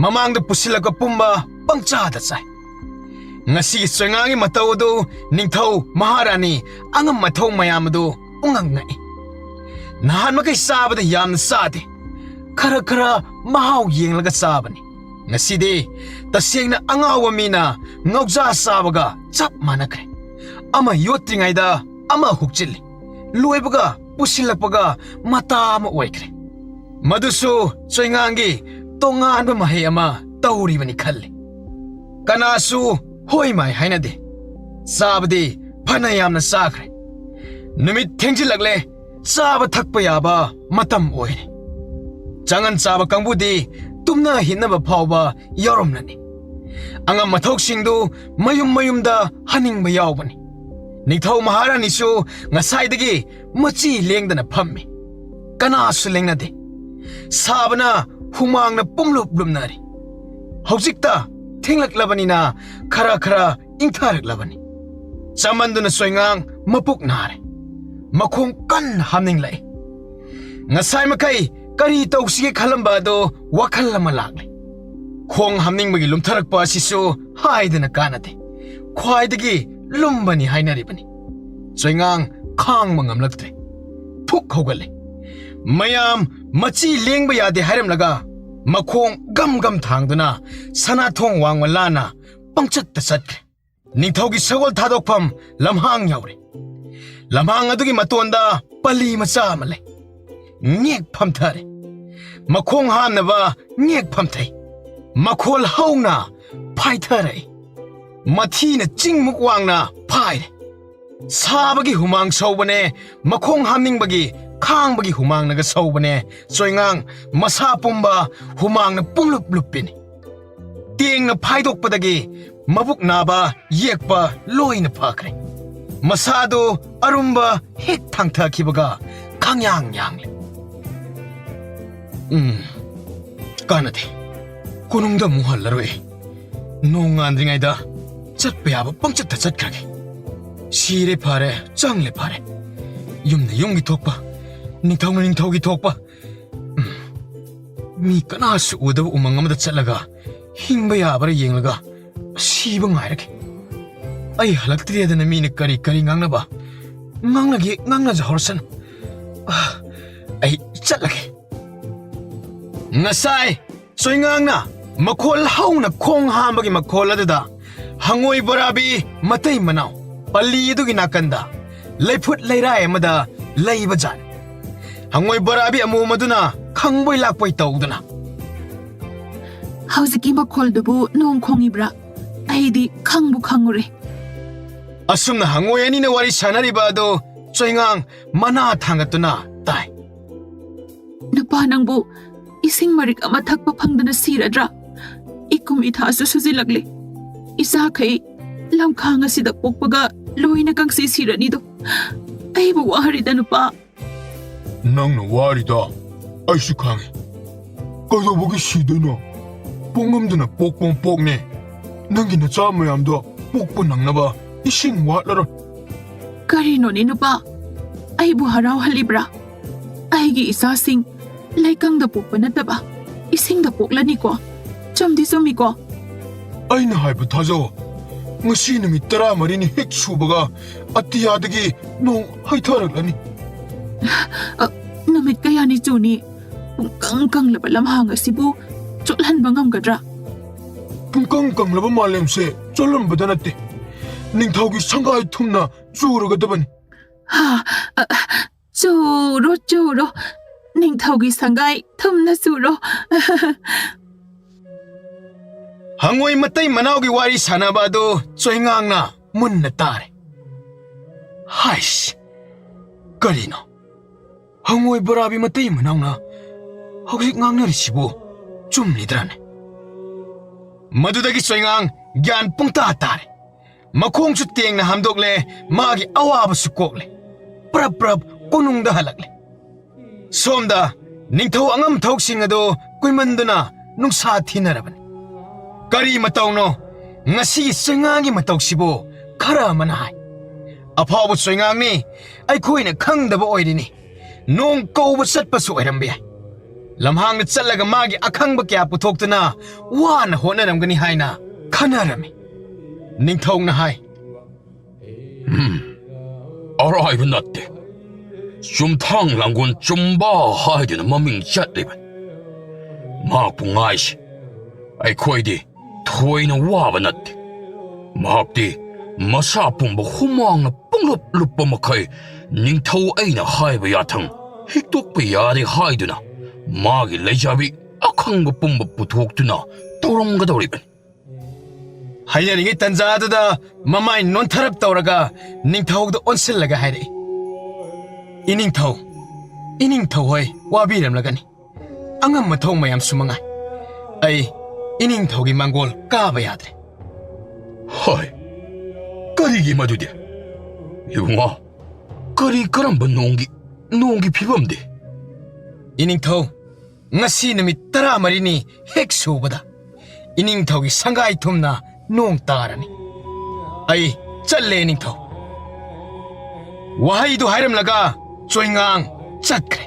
ꯃꯃꯥꯡꯗ ꯄꯨꯁꯤꯜꯂꯛꯄ ꯄꯨꯝꯕ ꯄꯪꯆꯥꯗ ꯆꯥꯏ꯫ ꯉꯁꯤꯒꯤ ꯆꯣꯏꯉꯥꯡꯒꯤ ꯃꯇꯧ ꯑꯗꯨ ꯅꯤꯡꯊꯧ ꯃꯍꯥꯔꯥꯅꯤ ꯑꯉꯝ ꯑꯊꯧ ꯃꯌꯥꯝ ꯑꯗꯨ ꯄꯨꯡꯉꯛ ꯉꯛꯏ꯫ ꯅꯍꯥꯟ ꯃꯈꯩ ꯆꯥꯕꯗ ꯌꯥꯝꯅ ꯆꯥꯗꯦ, ꯈꯔ ꯈꯔ ꯃꯍꯥꯎ ꯌꯦꯡꯂꯒ ꯆꯥꯕꯅꯤ꯫ ꯉꯁꯤꯗꯤ ꯇꯁꯦꯡꯅ ꯑꯉꯥꯎꯕ ꯃꯤꯅ ꯉꯧꯖꯥ ꯆꯥꯕꯒ ꯆꯞ ꯃꯥꯟꯅꯈ꯭ꯔꯦ꯫ ꯑꯃ ꯌꯣꯠꯇ꯭ꯔꯤꯉꯩꯗ ꯑꯃ ꯍꯨꯛꯆꯤꯜꯂꯤ, ꯂꯣꯏꯕꯒ ꯄꯨꯁꯤꯜꯂꯛꯄꯒ ꯃꯇꯥ ꯑꯃ ꯑꯣꯏꯈ꯭ꯔꯦ꯫ ꯃꯗꯨꯁꯨ ꯆꯣꯏꯉꯥꯡꯒꯤ ꯇꯣꯉꯥꯟꯕ ꯃꯍꯩ ꯑꯃ ꯇꯧꯔꯤꯕꯅꯤ ꯈꯜꯂꯤ꯫ ꯀꯅꯥꯁꯨ ꯍꯣꯏ ꯃꯥꯏ ꯍꯥꯏꯅꯗꯦ꯫ ꯆꯥꯕꯗꯤ ꯐꯅ ꯌꯥꯝꯅ ꯆꯥꯈ꯭ꯔꯦ꯫ ꯅꯨꯃꯤꯠ ꯊꯦꯡꯖꯤꯜꯂꯛꯂꯦ꯫ ꯆꯥꯕ ꯊꯛꯄ ꯌꯥꯕ ꯃꯇꯝ ꯑꯣꯏꯔꯦ꯫ ꯆꯉꯟ ꯆꯥꯕ ꯀꯥꯡꯕꯨꯗꯤ ꯇꯨꯝꯅ ꯍꯤꯞꯅꯕ ꯐꯥꯎꯕ ꯌꯥꯎꯔꯝꯂꯅꯤ꯫ ꯑꯉꯝ ꯑꯊꯧꯁꯤꯡꯗꯨ ꯃꯌꯨꯝ ꯃꯌꯨꯝꯗ ꯍꯟꯅꯤꯡꯕ ꯌꯥꯎꯕꯅꯤ꯫ ꯅꯤꯡꯊꯧ ꯃꯍꯥꯔꯥꯅꯤꯁꯨ ꯉꯁꯥꯏꯗꯒꯤ ꯃꯆꯤ ꯂꯦꯡꯗꯅ ꯐꯝꯃꯤ꯫ ꯀꯅꯥꯁꯨ ꯂꯦꯡꯅꯗꯦ꯫ ꯁꯥꯕꯅ ꯍꯨꯃꯥꯡꯅ ꯄꯨꯝꯂꯨꯞ ꯂꯨꯞꯅꯔꯤ꯫ ꯍꯧꯖꯤꯛꯇ ꯊꯦꯡꯂꯛꯂꯕꯅꯤꯅ ꯈꯔ ꯈꯔ ꯏꯪꯊꯔꯛꯂꯕꯅꯤ꯫ ꯆꯃꯟꯗꯨꯅ ꯆꯣꯏꯉꯥꯡ ꯃꯄꯨꯛ ꯅꯥꯔꯦ꯫ ꯃꯈꯣꯡ ꯀꯟꯅ ꯍꯥꯝꯅꯤꯡꯂꯛꯏ꯫ ꯉꯁꯥꯏ ꯃꯈꯩ ꯀꯔꯤ ꯇꯧꯁꯤꯒꯦ ꯈꯜꯂꯝꯕ ꯑꯗꯣ ꯋꯥꯈꯜ ꯑꯃ ꯂꯥꯛꯂꯦ꯫ ꯈꯣꯡ ꯍꯥꯝꯅꯤꯡꯕꯒꯤ ꯂꯨꯝꯊꯔꯛꯄ ꯑꯁꯤꯁꯨ ꯍꯥꯏꯗꯅ ꯀꯥꯟꯅꯗꯦ꯫ ꯈ꯭ꯋꯥꯏꯗꯒꯤ ꯂꯨꯝꯕꯅꯤ ꯍꯥꯏꯅꯔꯤꯕꯅꯤ꯫ ꯆꯣꯏꯉꯥꯡ ꯈꯥꯡꯕ ꯉꯝꯂꯛꯇ꯭ꯔꯦ꯫ ꯐꯨꯛ ꯍꯧꯒꯠꯂꯦ꯫ ꯃꯌꯥꯝ ꯃꯆꯤ ꯂꯦꯡꯕ ꯌꯥꯗꯦ ꯍꯥꯏꯔꯝꯂꯒ ꯃꯈꯣꯡ ꯒꯝ ꯒꯝ ꯊꯥꯡꯗꯨꯅ ꯁꯅꯥꯊꯣꯡ ꯋꯥꯡꯃ ꯂꯥꯟꯅ ꯄꯪꯆꯠꯇ ꯆꯠꯈ꯭ꯔꯦ꯫ ꯅꯤꯡꯊꯧꯒꯤ ꯁꯒꯣꯜ ꯊꯥꯗꯣꯛꯐꯝ ꯂꯝꯍꯥꯡ ꯌꯧꯔꯦ꯫ ꯂꯝꯍꯥꯡ ꯑꯗꯨꯒꯤ ꯃꯇꯣꯟꯗ ꯄꯜꯂꯤ ꯃꯆꯥ ꯑꯃ ꯂꯩ꯫ ꯉꯦꯛ ꯐꯝꯊꯔꯦ꯫ ꯃꯈꯣꯡ ꯍꯥꯝꯅꯕ ꯉꯦꯛ ꯐꯝꯊꯩ꯫ ꯃꯈꯣꯜ ꯍꯧꯅ ꯐꯥꯏꯊꯔꯛꯏ꯫ ꯃꯊꯤꯅ ꯆꯤꯡꯃꯨꯛ ꯋꯥꯡꯅ ꯐꯥꯏꯔꯦ꯫ ꯁꯥꯕꯒꯤ ꯍꯨꯃꯥꯡ ꯁꯧꯕꯅꯦ, ꯃꯈꯣꯡ ꯍꯥꯝꯅꯤꯡꯕꯒꯤ ꯈꯥꯡꯕꯒꯤ ꯍꯨꯃꯥꯡꯅꯒ ꯁꯧꯕꯅꯦ꯫ ꯆꯣꯏꯉꯥꯡ ꯃꯁꯥ ꯄꯨꯝꯕ ꯍꯨꯃꯥꯡꯅ ꯄꯨꯝꯂꯨꯞ ꯂꯨꯞꯄꯤꯅꯤ꯫ ꯇꯦꯡꯅ ꯐꯥꯏꯗꯣꯛꯄꯗꯒꯤ ꯃꯕꯨꯛ ꯅꯥꯕ ꯌꯦꯛꯄ ꯂꯣꯏꯅ ꯐꯈ꯭ꯔꯦ꯫ ꯃꯁꯥꯗꯨ ꯑꯔꯨꯝꯕ ꯍꯦꯛ ꯊꯥꯡꯊꯈꯤꯕꯒ ꯈꯪꯌꯥꯡ ꯌꯥꯡꯂꯦ꯫ ꯎꯝ, ꯀꯥꯟꯅꯗꯦ꯫ ꯀꯣꯅꯨꯡꯗ ꯑꯃꯨꯛ ꯍꯜꯂꯔꯣꯏ꯫ ꯅꯣꯡ ꯉꯥꯟꯗ꯭ꯔꯤꯉꯩꯗ ꯆꯠꯄ ꯌꯥꯕ ꯄꯪꯆꯠꯇ ꯆꯠꯈ꯭ꯔꯒꯦ꯫ ꯁꯤꯔꯦ ꯐꯔꯦ, ꯆꯪꯂꯦ ꯐꯔꯦ꯫ ꯌꯨꯝꯅ ꯌꯨꯝꯒꯤ ꯊꯣꯛꯄ, ꯅꯤꯡꯊꯧꯅ ꯅꯤꯡꯊꯧꯒꯤ ꯊꯣꯛꯄ꯫ ꯎꯝ, ꯃꯤ ꯀꯅꯥꯁꯨ ꯎꯗꯕ ꯎꯃꯪ ꯑꯃꯗ ꯆꯠꯂꯒ ꯍꯤꯡꯕ ꯌꯥꯕ꯭ꯔꯥ ꯌꯦꯡꯂꯒ ꯁꯤꯕ ꯉꯥꯏꯔꯒꯦ꯫ ꯑꯩ ꯍꯜꯂꯛꯇ꯭ꯔꯦꯗꯅ ꯃꯤꯅ ꯀꯔꯤ ꯀꯔꯤ ꯉꯥꯡꯅꯕ ꯉꯥꯡꯅꯒꯦ, ꯉꯥꯡꯅꯖꯍꯧꯔꯁꯅꯨ꯫ ꯑꯥ, ꯑꯩ ꯆꯠꯂꯒꯦ꯫ ꯉꯁꯥꯏ ꯆꯣꯏꯉꯥꯡꯅ ꯃꯈꯣꯜ ꯍꯧꯅ ꯈꯣꯡ ꯍꯥꯝꯕꯒꯤ ꯃꯈꯣꯜ ꯑꯗꯨꯗ ꯍꯉꯣꯏ ꯕꯣꯔꯥꯕꯤ ꯃꯇꯩ ꯃꯅꯥꯎ ꯄꯜꯂꯤ ꯑꯗꯨꯒꯤ ꯅꯥꯀꯟꯗ ꯂꯩꯐꯨꯠ ꯂꯩꯔꯥꯏ ꯑꯃꯗ ꯂꯩꯕ ꯖꯥꯠꯅꯤ꯫ ꯍꯉꯣꯏ ꯕꯣꯔꯥꯕꯤ ꯑꯃꯣꯝ ꯑꯗꯨꯅ ꯈꯪꯕꯣꯏ ꯂꯥꯛꯄꯣꯏ ꯇꯧꯗꯨꯅ, "ꯍꯧꯖꯤꯛꯀꯤ ꯃꯈꯣꯜꯗꯨꯕꯨ ꯅꯣꯡ ꯈꯣꯡꯉꯤꯕ꯭ꯔꯥ? ꯑꯩꯗꯤ ꯈꯪꯕꯨ ꯈꯪꯉꯨꯔꯦ꯫" ꯑꯁꯨꯝꯅ ꯍꯉꯣꯏ ꯑꯅꯤꯅ ꯋꯥꯔꯤ ꯁꯥꯟꯅꯔꯤꯕ ꯑꯗꯨ ꯆꯣꯏꯉꯥꯡ ꯃꯅꯥ ꯊꯥꯡꯒꯠꯇꯨꯅ ꯇꯥꯏ꯫ "ꯅꯨꯄꯥ, ꯅꯪꯕꯨ ꯏꯁꯤꯡ ꯃꯔꯤꯛ ꯑꯃ ꯊꯛꯄ ꯐꯪꯗꯅ ꯁꯤꯔꯗ꯭ꯔꯥ? ꯏꯀꯨꯝ ꯏꯊꯥꯁꯨ ꯁꯨꯖꯤꯜꯂꯛꯂꯦ꯫ ꯏꯆꯥꯈꯩ ꯂꯝꯈꯥꯡ ꯑꯁꯤꯗ ꯄꯣꯛꯄꯒ ꯂꯣꯏꯅ ꯀꯪꯁꯤ ꯁꯤꯔꯅꯤꯗꯣ꯫ ꯑꯩꯕꯨ ꯋꯥꯍꯔꯤꯗ, ꯅꯨꯄꯥ꯫" "ꯅꯪꯅ ꯋꯥꯔꯤꯗꯣ ꯑꯩꯁꯨ ꯈꯪꯉꯦ꯫ ꯀꯩꯗꯧꯕꯒꯤ ꯁꯤꯗꯣꯏꯅꯣ? ꯄꯣꯛꯉꯝꯗꯅ ꯄꯣꯛꯄ ꯃꯄꯣꯛꯅꯦ꯫ ꯅꯪꯒꯤ ꯅꯆꯥ ꯃꯌꯥꯝꯗꯣ ꯄꯣꯛꯄ ꯅꯪꯅꯕ ꯏꯁꯤꯡ ꯋꯥꯠꯂꯔꯣꯏ꯫" "ꯀꯔꯤꯅꯣꯅꯦ ꯅꯨꯄꯥ? ꯑꯩꯕꯨ ꯍꯔꯥꯎꯍꯜꯂꯤꯕ꯭ꯔꯥ? ꯑꯩꯒꯤ ꯏꯆꯥꯁꯤꯡ ꯂꯩꯀꯪꯗ ꯄꯣꯛꯄ ꯅꯠꯇꯕ ꯏꯁꯤꯡꯗ ꯄꯣꯛꯂꯅꯤꯀꯣ? ꯆꯨꯝꯗꯤ ꯆꯨꯝꯃꯤꯀꯣ?" "ꯑꯩꯅ ꯍꯥꯏꯕ ꯊꯥꯖꯧ꯫ ꯉꯁꯤ ꯅꯨꯃꯤꯠ ꯇꯔꯥꯃꯔꯤꯅꯤ ꯍꯦꯛ ꯁꯨꯕꯒ ꯑꯇꯤꯌꯥꯗꯒꯤ ꯅꯣꯡ ꯍꯩꯊꯔꯛꯂꯅꯤ꯫ ꯑ, ꯅꯨꯃꯤꯠ ꯀꯌꯥꯅꯤ ꯆꯨꯅꯤ? ꯄꯨꯡꯀꯪ ꯀꯪꯂꯕ ꯂꯝꯍꯥꯡ ꯑꯁꯤꯕꯨ ꯆꯣꯠꯍꯟꯕ ꯉꯝꯒꯗ꯭ꯔꯥ? ꯄꯨꯡꯀꯪ ꯀꯪꯂꯕ ꯃꯥꯂꯦꯝꯁꯦ ꯆꯣꯠꯂꯝꯕꯗ ꯅꯠꯇꯦ, ꯅꯤꯡꯊꯧꯒꯤ ꯁꯪꯒꯥꯏ ꯊꯨꯝꯅ ꯆꯨꯔꯒꯗꯕꯅꯤ꯫ ꯍꯥ, ꯑ, ꯆꯨꯔꯣ, ꯆꯨꯔꯣ, ꯅꯤꯡꯊꯧꯒꯤ ꯁꯪꯒꯥꯏ ꯊꯨꯝꯅ ꯆꯨꯔꯣ꯫ ꯍꯉꯣꯏ ꯃꯇꯩ ꯃꯅꯥꯎꯒꯤ ꯋꯥꯔꯤ ꯁꯥꯟꯅꯕ ꯑꯗꯨ ꯆꯣꯏꯉꯥꯡꯅ ꯃꯨꯟꯅ ꯇꯥꯔꯦ꯫ ꯍꯥꯏꯁ, ꯀꯔꯤꯅꯣ? ꯍꯉꯣꯏ ꯕꯣꯔꯥꯕꯤ ꯃꯇꯩ ꯃꯅꯥꯎꯅ ꯍꯧꯖꯤꯛ ꯉꯥꯡꯅꯔꯤꯁꯤꯕꯨ ꯆꯨꯝꯂꯤꯗ꯭ꯔꯥꯅꯦ? ꯃꯗꯨꯗꯒꯤ ꯆꯣꯏꯉꯥꯡ ꯒ꯭ꯌꯥꯟ ꯄꯨꯡꯇꯥ ꯇꯥꯔꯦ꯫ ꯃꯈꯣꯡꯁꯨ ꯇꯦꯡꯅ ꯍꯥꯝꯗꯣꯛꯂꯦ, ꯃꯥꯒꯤ ꯑꯋꯥꯕꯁꯨ ꯀꯣꯛꯂꯦ꯫ ꯄ꯭ꯔꯞ ꯄ꯭ꯔꯞ ꯀꯣꯅꯨꯡꯗ ꯍꯜꯂꯛꯂꯦ꯫ ꯁꯣꯝꯗ ꯅꯤꯡꯊꯧ ꯑꯉꯝ ꯊꯧꯁꯤꯡ ꯑꯗꯨ ꯀꯨꯏꯃꯟꯗꯨꯅ ꯅꯨꯡꯁꯥ ꯊꯤꯅꯔꯕꯅꯤ꯫ ꯀꯔꯤ ꯃꯇꯧꯅꯣ? ꯉꯁꯤꯒꯤ ꯆꯣꯏꯉꯥꯡꯒꯤ ꯃꯇꯧꯁꯤꯕꯨ ꯈꯔ ꯑꯃꯅ ꯍꯥꯏ꯫ ꯑꯐꯥꯎꯕ ꯆꯣꯏꯉꯥꯡꯅꯤ, ꯑꯩꯈꯣꯏꯅ ꯈꯪꯗꯕ ꯑꯣꯏꯔꯤꯅꯤ꯫ ꯅꯣꯡ ꯀꯧꯕ ꯆꯠꯄꯁꯨ ꯑꯣꯏꯔꯝꯕ ꯌꯥꯏ꯫ ꯂꯝꯍꯥꯡꯗ ꯆꯠꯂꯒ ꯃꯥꯒꯤ ꯑꯈꯪꯕ ꯀꯌꯥ ꯄꯨꯊꯣꯛꯇꯨꯅ ꯋꯥꯅ ꯍꯣꯠꯅꯔꯝꯒꯅꯤ ꯍꯥꯏꯅ ꯈꯟꯅꯔꯝꯃꯤ꯫ ꯅꯤꯡꯊꯧꯅ ꯍꯥꯏ, "ꯎꯝ, ꯑꯔꯥꯏꯕ ꯅꯠꯇꯦ꯫ ꯆꯨꯝꯊꯥꯡ ꯂꯥꯡꯒꯣꯜ ꯆꯨꯝꯕ ꯍꯥꯏꯗꯨꯅ ꯃꯃꯤꯡ ꯆꯠꯂꯤꯕꯅꯤ꯫ ꯃꯍꯥꯛꯄꯨ ꯉꯥꯏꯁꯤ꯫ ꯑꯩꯈꯣꯏꯗꯤ ꯊꯣꯏꯅ ꯋꯥꯕ ꯅꯠꯇꯦ꯫ ꯃꯍꯥꯛꯇꯤ ꯃꯁꯥ ꯄꯨꯝꯕ ꯍꯨꯃꯥꯡꯅ ꯄꯨꯡꯂꯨꯞ ꯂꯨꯞꯄ ꯃꯈꯩ ꯅꯤꯡꯊꯧ ꯑꯩꯅ ꯍꯥꯏꯕ ꯌꯥꯊꯪ ꯍꯤꯛꯇꯣꯛꯄ ꯌꯥꯗꯦ ꯍꯥꯏꯗꯨꯅ ꯃꯥꯒꯤ ꯂꯩꯖꯕꯤ ꯑꯈꯪꯕ ꯄꯨꯝꯕ ꯄꯨꯊꯣꯛꯇꯨꯅ ꯇꯧꯔꯝꯒꯗꯧꯔꯤꯕꯅꯤ"꯫ ꯍꯥꯏꯅꯔꯤꯉꯩ ꯇꯟꯖꯥꯗꯨꯗ ꯃꯃꯥꯏ ꯅꯣꯟꯊꯔꯞ ꯇꯧꯔꯒ ꯅꯤꯡꯊꯧꯗ ꯑꯣꯟꯁꯤꯜꯂꯒ ꯍꯥꯏꯔꯛꯏ, "ꯏꯅꯤꯡꯊꯧ, ꯏꯅꯤꯡꯊꯧ ꯍꯣꯏ ꯋꯥꯕꯤꯔꯝꯂꯒꯅꯤ꯫ ꯑꯉꯝ ꯑꯊꯧ ꯃꯌꯥꯝꯁꯨ ꯃꯉꯥꯏ꯫ ꯑꯩ ꯏꯅꯤꯡꯊꯧꯒꯤ ꯃꯥꯡꯒꯣꯜ ꯀꯥꯕ ꯌꯥꯗ꯭ꯔꯦ"꯫ "ꯍꯣꯏ, ꯀꯔꯤꯒꯤ ꯃꯗꯨꯗꯤ? ꯏꯕꯨꯡꯉꯣ, ꯀꯔꯤ ꯀꯔꯝꯕ ꯅꯣꯡꯒꯤ, ꯅꯣꯡꯒꯤ ꯐꯤꯕꯝꯗꯤ?" "ꯏꯅꯤꯡꯊꯧ, ꯉꯁꯤ ꯅꯨꯃꯤꯠ ꯇꯔꯥꯃꯔꯤꯅꯤ ꯍꯦꯛ ꯁꯨꯕꯗ ꯏꯅꯤꯡꯊꯧꯒꯤ ꯁꯪꯒꯥꯏ ꯊꯨꯝꯅ ꯅꯣꯡ ꯇꯥꯔꯅꯤ꯫ ꯑꯩ ꯆꯠꯂꯦ ꯏꯅꯤꯡꯊꯧ"꯫ ꯋꯥꯍꯩꯗꯨ ꯍꯥꯏꯔꯝꯂꯒ ꯆꯣꯏꯉꯥꯡ ꯆꯠꯈ꯭ꯔꯦ꯫